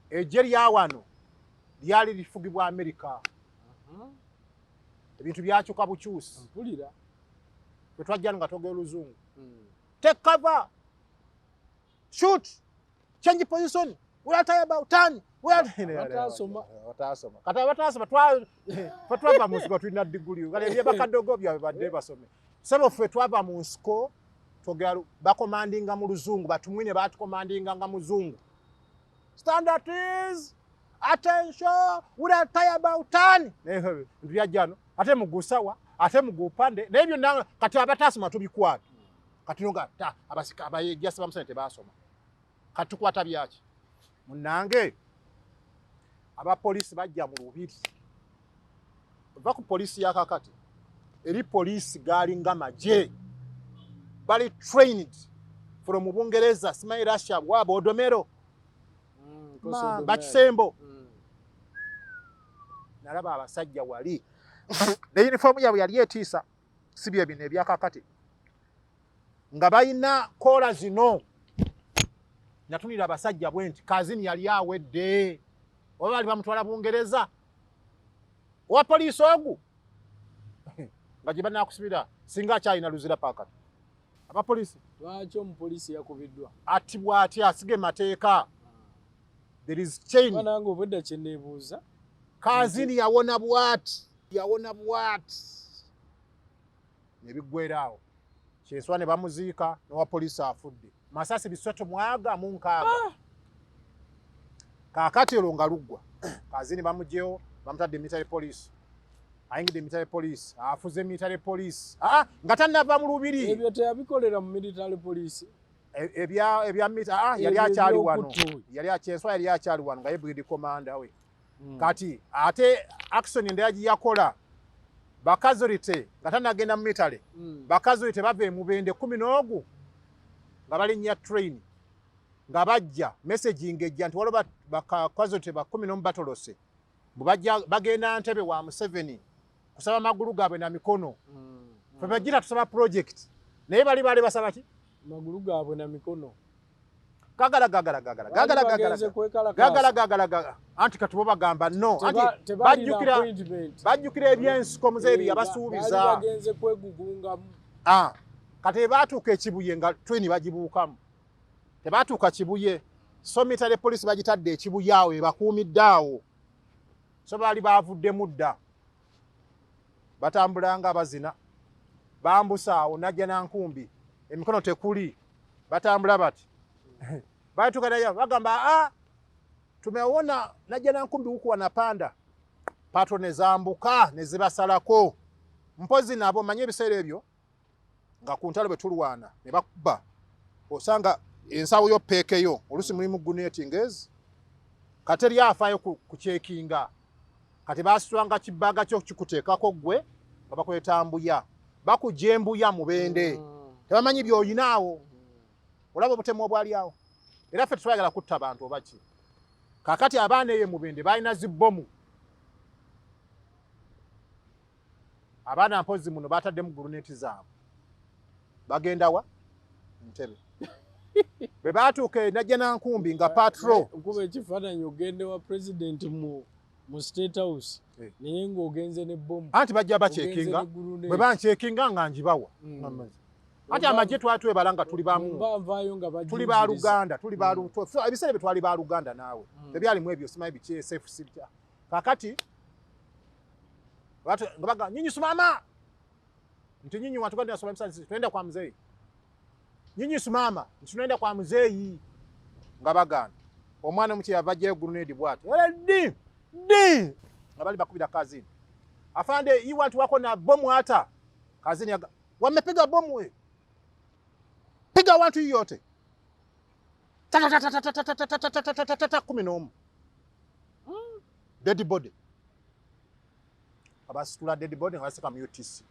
Ejje lya wano lyali lifugibwa Amerika. Ebintu byakyuka bukyusi. Mpulira. Bwe twajja nga twogera Oluzungu. Take cover, shoot, change position, we are tired about turn. Abatasoma. Abatasoma. Kati abatasoma ffe twava mu nsiko tulina diguli. Kale ebye bakadogo byabwe badde basome. Ssebo ffe twava mu nsiko twogera, bakomandinga mu Luzungu, Batumwine batukomandinga nga Muzungu. Stand at ease, attention, we are tired about turn. Byajjano ate mugusawa ate mugupande naye byonna kati abatasoma tubikwata. Kati nga ta abasika abayejjasa bamusane tebasoma. Kati tukwata byaki? Munnange abapoliisi bajja mu lubiri. Va ku poliisi ya kakati eri poliisi gaali nga magye, bali trained from Bungereza, simanyi Russia, waaba Odomero, Bakisembo. Nalaba abasajja wali ne uniform yaabwe yali etiisa, si bye bino ebyakakati, nga balina koola zino. Natunira abasajja bwe nti Kazini yali awedde, oba bali bamutwala Bungereza owa poliisi ogu nga gye banakusibira singa akyalina Luzira paakati abapoliisi. Lwaki omupoliisi yakubiddwa? Attibwa atya? Asiga emateeka. There is chain. Banange, obwedda kye neebuuza. Kazini yawona bwati, yawona bwati nebiggwera awo. Kyenswa ne bamuziika n'owa poliisi afudde masasi 360. Kaakati olwo nga luggwa, Kazini bamugyewo, bamutadde military police. Ayingidde military police, afuze military police nga tannava mu lubiri. Ebyo teyabikolera mu military police? Ebya yali Ebyo akyali wano. eby'okutta. Yali akyenswa, yali akyali wano nga ye brigade commander we. Kati ate action endala gye yakola, ba casualty nga tannagenda mu military, ba casualty bava e Mubende 11 nga balinnya train nga bajja, message ng'ejja nti waliwo ba casualty ba 11 batolose, bwe bajja bagenda Ntebe wa Museveni kusaba magulu gaabwe na mikono. Ffe bagira tusaba project, naye bali baali basaba ki? Magulu gaabwe na mikono. Gagala gagala gagala Baali gagala gagala bagenze kwekalakaasa. Gagala gagala gagala, anti kati bo bagamba no, anti Tebalina bajjukira appointment. Bajjukira ebyensiko muzeeyi Eh, yabasuubiza. baali bagenze kwegugungamu. Kati baatuuka ekibuye nga train bagibuukamu, tebaatuuka Kibuye, so military police bagitadde ekibuye awo ebakuumidde awo, so baali bavuddemu dda, batambula nga bazina bambusa awo najja nankumbi emikono tekuli, batambula bati batuuka naye bagamba, "Ah, tumeona najja nankumbi huku wanapanda." Patrol nezambuka nezibasalako. Mpozi nabo manye ebiseera ebyo nga ku ntalo bwe tulwana ne bakuba, osanga ensawo yo peekeyo oluusi mulimu grenade ngezi, kati eri afaayo ku kyekinga. Kati basitulanga kibaga kyo kikuteekako ggwe nga bakweta mbuya, bakujja embuya Mubende. Tebamanyi by'oyinaawo. Olaba obutemu obwali awo. Era ffe tetwagala kutta bantu oba ki. Kaakati abaana eyo Mubende balina zibbomu, abaana mpozi muno bataddemu grenade zaabwe, bagenda wa Ntebe. Bwe baatuuka e Najja Nankumbi nga patrol Nkuba ekifaananyi ogende wa president mu State House, naye ng'ogenze ne bomu. Anti bajja bakyekinga. Bwe bankyekinga nga njibawa. Anti amagye twali twebala nga tuli bamu. Mba nvaayo nga Tuli ba luganda, tuli ba ebiseera bye twali ba luganda naawe. Tebyalimu ebyo simanyi biki SFC bitya. Kaakati nga baga, "Nyinyi simama," nti, "Nyinyi watu gani nasoma msanzi, tunaenda kwa mzee. Nyinyi simama," nti, "tunaenda kwa mzee." Nga baganda omwana omuki yava ajjayo grenade bw'ati, era di di nga bali bakubira Kazini, "Afande, hii watu wako na bomu." Hata Kazini wamepiga bomu, we piga watu hii yote ta 11 dead body. Abasitula dead body nga basika mu UTC,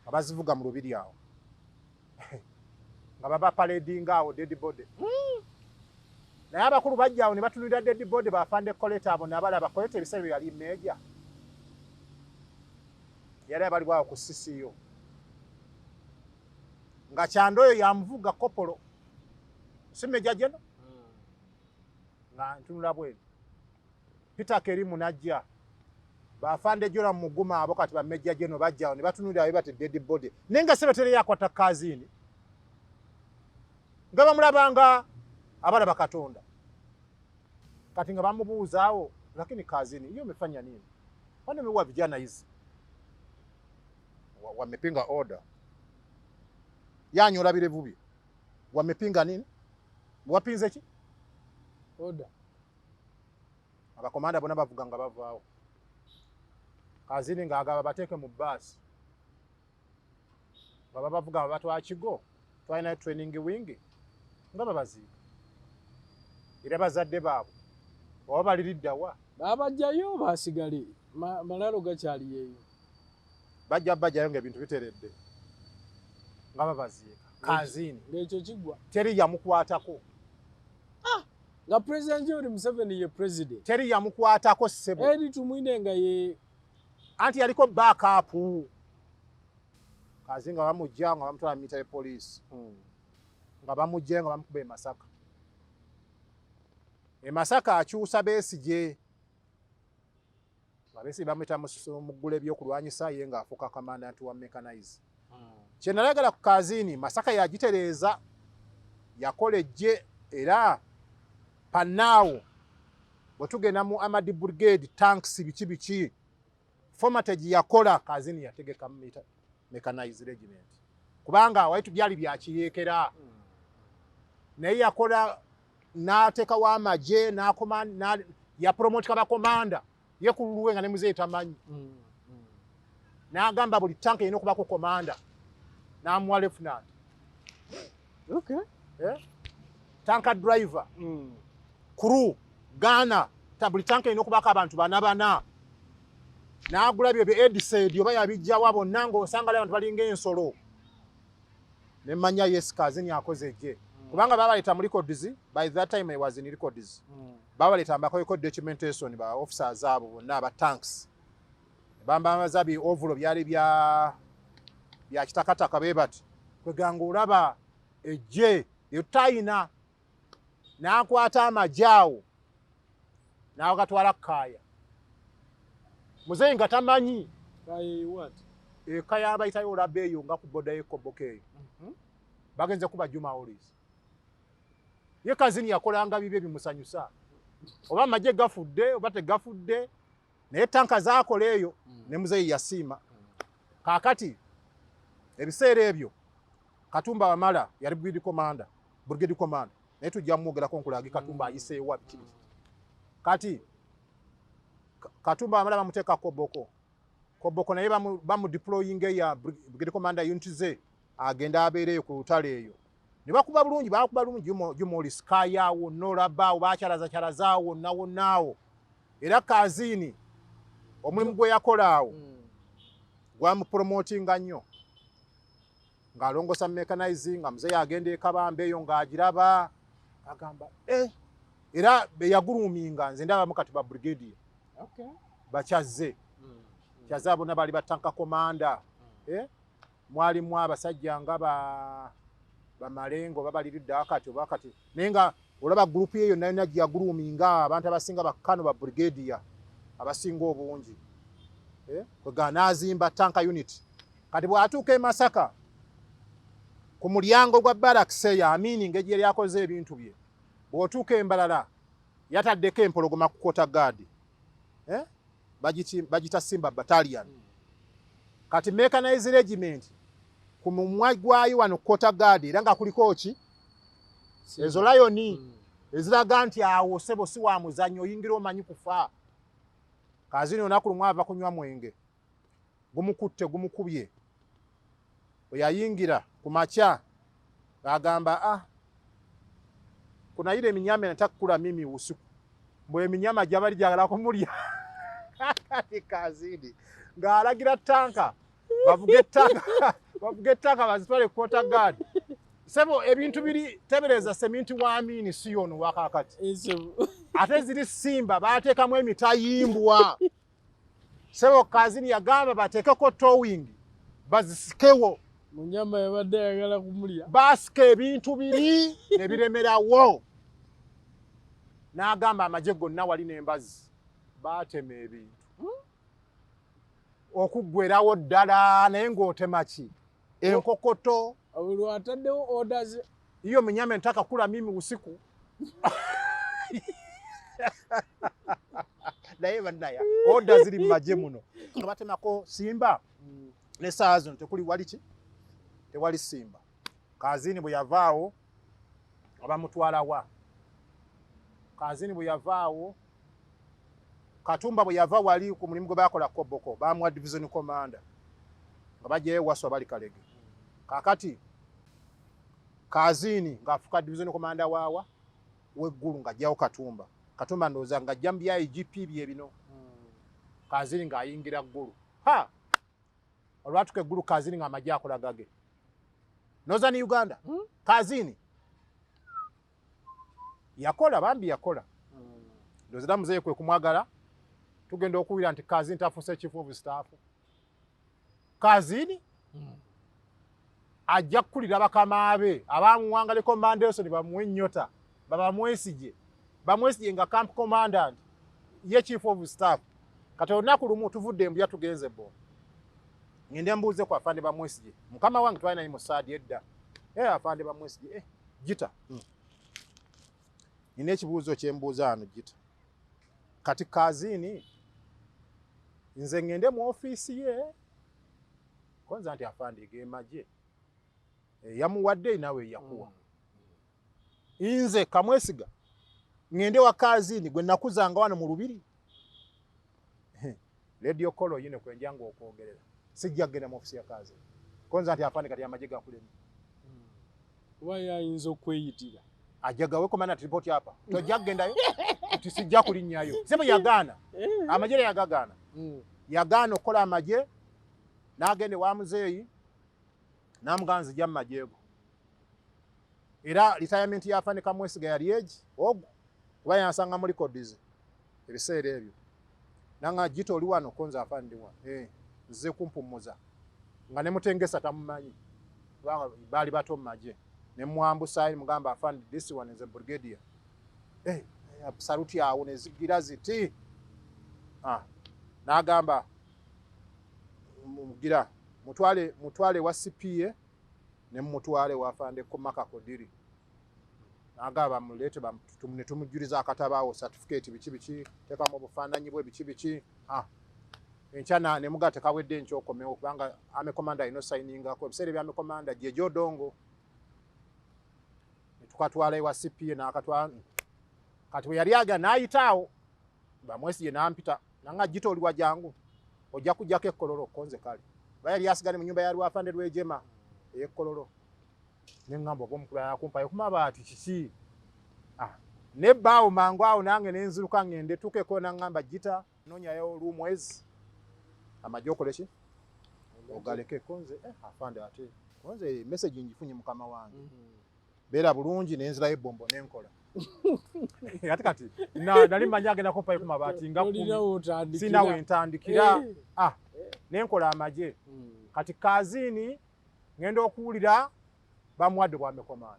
abazivuga mu lubiri awo nga baba paradinga awo dead body. Naye abakulu bajja awo ne batunulira dead body, bafande Koleta abo nabalaba. Koleta ebiseera bye yali meeja. Yali abalibwawo ku CCO nga Kyanda oyo yamuvuga kopolo, si Major General. Nga ntunula bwenu, Peter Kerimu najja, bafande Joram Muguma, abo kati ba Major General bajjawo ne batunulira bati dead body, naye nga sebetere yakwata Kazini nga bamulabanga abalaba Katonda. Kati nga bamubuuzaawo, "Lakini Kazini, hiyo umefanya nini? Kwani umeua vijana hizi?" Wamepinga order. Yanyola birevu bye. "Wamepinga nini? Wapinze ki?" Order. Abakomanda bonna bavuga nga bavaawo. Kazini ng'agaba bateeke mu baasi nga babavuga babatwala Kigo, twalinayo training wing, nga babaziika. Era bazadde baabwe oba baliriddawa? Babajjayo basigale malalo gakyali eyo. Bajja bajjayo ng'ebintu biteredde nga babaziika. Kazini Ng'ekyo kiggwa. teri yamukwatako. Nga President Yoweri Museveni ye president. Teri yamukwatako, ssebo. Eri Tumwine nga ye Anti yaliko backup. Kazi nga bamujja nga bamutwala military police, nga bamujja nga bamukuba e Masaka. E Masaka akyusa Besigye, nga Besigye bamuyita muggula ebyokulwanyisa, ye ng'afuuka commandant wa mechanized. Kye nalagala ku Kazini, Masaka yagitereeza, yakola ejje. Era pannaawo bwe tugenda mu armoured brigade, tanks, biki biki, formatage yakola Kazini, yategeka mechanized regiment, kubanga waitu byali byakiyeekera, naye yakola n'ateekawo amagye yapromotika bakomanda ye ku lulwe nga ne muzeeyi tamanyi. N'agamba buli tanka erina okubako komanda, n'amuwa lieutenant. Eh? Tank driver, crew, gunner, buli tanka erina okubako abantu bana bana. N'agula byo bye edised oba yabijjawa bonna, ng'osanga ali abantu balinga ensolo. Nemanya yes, Kazini akoze ejje, kubanga babaleeta mu records. By that time I was in records. Babaleeta mbakoleko documentation ba officers abo bonna aba tanks, bambamaza bi overall byali bya kitakataka bwe bati, kweganga olaba ejje etayina. N'akwata amagye awo n'agatwala Kaaya, muzeeyi nga tamanyi. Kaye what? Eka yabayitayo olaba eyo nga ku border y'ekoboko eyo. Bagenze kuba Juma Olis. Ye Kazini yakolanga bibye bimusanyusa, oba amagye gafudde oba tegafudde, naye tanka zaakola eyo ne muzeeyi yasiima. Kaakati ebiseera ebyo Katumba Wamala yali brigade commander, brigade commander, naye tujja mumwogerako nkulage Katumba ayiseewa biki biki. Kati Katumba Wamala bamuteeka Koboko. Koboko naye bamudeployinga ya brigade commander unit ze, agenda abeereyo ku lutalo eyo. Ne bakuba bulungi, bakuba bulungi Jumoli Sky awo nolabaawo bakyalazakyalazaawo wonna wonnaawo. Era Kazini omulimu gwe yakola awo gwamupromotinga nnyo, ng'alongosa mechanizing, nga muzeeyi agenda ekabamba eyo ng'agiraba agamba eh. Era beyaguluminga nze ndabamu kati ba brigadier bakyazze kyazze abo bonna baali ba tank commander. Eh? Mwalimu abasajja nga ba bamalengo oba baliridde kati oba kati, naye nga olaba group ye yonna yonna gyeyaguluminga abantu abasinga bakkano ba brigadier abasinga obungi. Eh? Kwega n'azimba tank unit. Kati bw'atuuka e Masaka ku mulyango gwa barracks eyo, Amini ngeri yali akoze ebintu bye, bw'otuuka embalala yataddeko empologoma ku quarter guard, eh? Bagita Simba Battalion. Kati mechanized regiment ku mumwa gwayo wano quarter guard era nga kuliko ki ezo lion eziraga nti awo sebo si wa muzannyo, oyingira omanyi kufa. Kazini olunaku lumu ava kunywa mwenge, gumukutte, gumukubye. Bwe yayingira ku makya ng'agamba, "Ah, kuna ile minyama inataka kula mimi usiku," mbwe eminyama gyabali gyagala kumulya. Kati Kazini ng'alagira tanka bavuge tanka, bavuge tanka bazitwale quarter guard. Sebo ebintu biri tebereza seminti wa Amini si yono wakakati. Ate ziri Simba bateekamu emitayimbwa. Sebo Kazini yagamba bateekeko towing bazisikewo. Munyama yabadde ayagala kumulya. Basika ebintu biri ne biremerawo. N'agamba amagye gonna wali n'embazi baatema ebintu okuggwerawo ddala, naye ng'otema ki? Enkokoto. Olwo ataddewo orders. Hiyo minyama nataka kula mimi usiku. Naye bannaya order ziri mu magye muno nga batemako simba ne saa zino tekuli wali ki, tewali simba. Kazini bwe yavaawo nga bamutwala wa Kazini bwe yavaawo, Katumba bwe yava wali ku mulimu gwe bakola Koboko, bamuwa division commander nga bajjayo Waswa bali Kalege. Kakati Kazini ng'afuuka division commander waawa w'eggulu ng'ajjawo Katumba. Katumba ndowooza ng'ajja mu bya IGP bye bino. Kazini ng'ayingira Ggulu. Ha, olwatuka eggulu, Kazini ng'amagye akola gage Northern Uganda. Kazini yakola, bambi yakola. Ndowooza era muzeeyi kwe kumwagala. Tugenda okuwulira nti Kazini tafuuse chief of staff. Kazini ajja kukulira bakama be abamuwanga recommendation, bamuwe ennyota, babamwesige, bamwesige nga camp commandant, ye chief of staff. Kati olunaku lumu tuvudde embuya tugenze bo, ngende mbuuze ku afande Bamwesige, mukama wange twali naye mu saadi edda. Afande Bamwesige, gita nina ekibuuzo kyembuuza wano gita. Kati Kazini nze ngende mu ofiisi ye konza nti afande gemagye yamuwadde nawe yakuwa. Nze Kamwesiga ngende wa Kazini gwe nakuzanga wano mu lubiri radio call yine kwenjanga okwogerera, sijja kugenda mu ofiisi ya Kazini konza nti afande kati amagye gakulemu. Kuba yayinza okweyitira. Ajja komanda report hapa, tojja kugendayo nti sijja kulinnyayo. Sebo yagaana amagye, yagagaana. Yagaana okukola amagye n'agenda ewa muzeeyi n'amugamba nzija mu magye go. Era retirement ya afande Kamwesiga yali egi ogwo, kuba yansanga mu records ebiseera ebyo nanga gita oli wano konza afande ndi wano, nzize kumpummuza nga ne Mutengesa tamumanyi kubanga baali bato mu magye. Ne mwambusayo mugamba afande, this one is a brigadier. Saluti awo nezigira ziti. N'agamba gira mutwale, mutwale wa CPA ne mutwale wa afande Komaka Kodiri. N'agamba muleete ne tumujjuliza akatabo awo, certificate biki biki, teekamu obufaananyi bwe biki biki. Enkya ne mugaa tekawedde, enkya okomewo kubanga army commander alina osayiningako. Ebiseera ebya army commander Jeje Odongo. Ne tukatwala ewa CPA n'akatwala. Kati bwe yali aga n'ayita awo Bamwesige n'ampita nanga gita oli wajangu ojja kujjako ekkololo konze kale ba yali asigale mu nyumba ya Lwafande Lwejema ey'ekkololo. Ne ŋŋamba oba omukulu anakumpayo ku mabaati kiki. Nebbaawo mangu awo nange ne nziruka ŋŋende tuukeko naŋŋamba gita noonyayo olw'omwezi amagye okole ki ogaleke konze. Afande ate konze message ngifunye mukama wange. Beera bulungi nenzirayo ebombo nenkola. Ate kati nali manyi agenda kumpayo ku mabaati nga 10. Olina w'otandikira. Sina wentandikira. Nenkola amagye. Kati Kazini ngenda okuwulira bamuwadde bwa commander,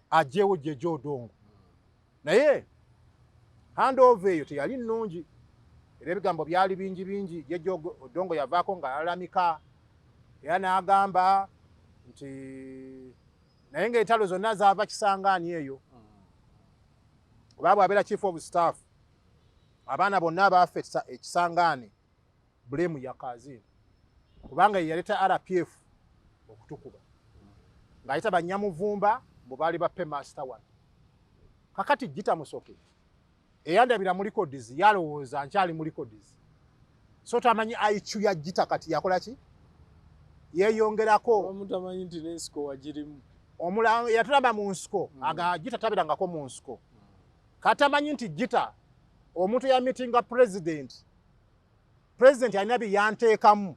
ajewo Jeje Odongo. Naye handover eyo teyali nnungi era ebigambo byali bingi bingi. Jeje Odongo yavaako nga alalamika era n'agamba nti naye ng'entalo zonna zaava Kisangaani eyo oba bw'abeera chief of staff abaana bonna abaafa ekisangaani blame ya Kazini kubanga ye yaleeta RPF okutukuba ng'ayita banyamuvumba mbu baali ba paymaster wano. Kakati Gita Musoke eyandabira mu records yalowooza nkyali mu records, so tamanyi IQ ya Gita kati yakola ki, yeeyongerako. Abamu tamanyi nti n'ensiko wagirimu. Omulala yatulaba mu nsiko. Aga Gita tabirangako mu nsiko. Katamanyi nti Gita omuntu yamitinga president, president alina bye yanteekamu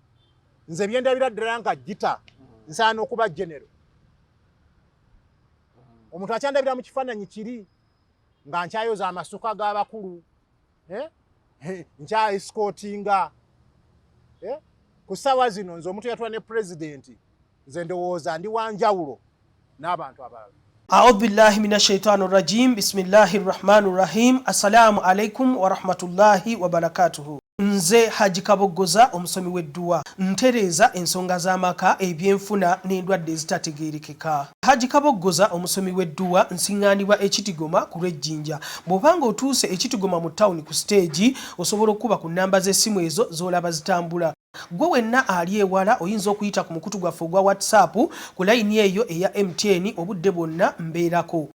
nze byendabira ddala nga Gita nsaana okuba general. Omuntu akyandabira mu kifaananyi kiri nga nkyayoza amasuka g'abakulu, eh? Nkya escortinga, eh? Ku ssaawa zino nze omuntu yatula ne pulezidenti, nze ndowooza ndi wanjawulo n'abantu abalala. Audhu billahi min ashaitani rajim. Bismillahi rahmani rahim. Assalamu alaikum warahmatullahi wabarakatuhu. Nze Haji Kaboggoza, omusomi w'edduwa, ntereeza ensonga z'amaka, ebyenfuna n'endwadde ezitategeerekeka. Haji Kaboggoza, omusomi w'edduwa, nsiŋŋaanibwa Ekitigoma ku lw'Ejjinja. Bw'obanga otuuse Ekitigoma mu tawuni ku siteegi, osobola okukuba ku nnamba z'essimu ezo z'olaba zitambula. Gwe wenna ali ewala oyinza okuyita ku mukutu gwaffe ogwa WhatsApp ku layini eyo eya MTN, obudde bwonna mbeerako.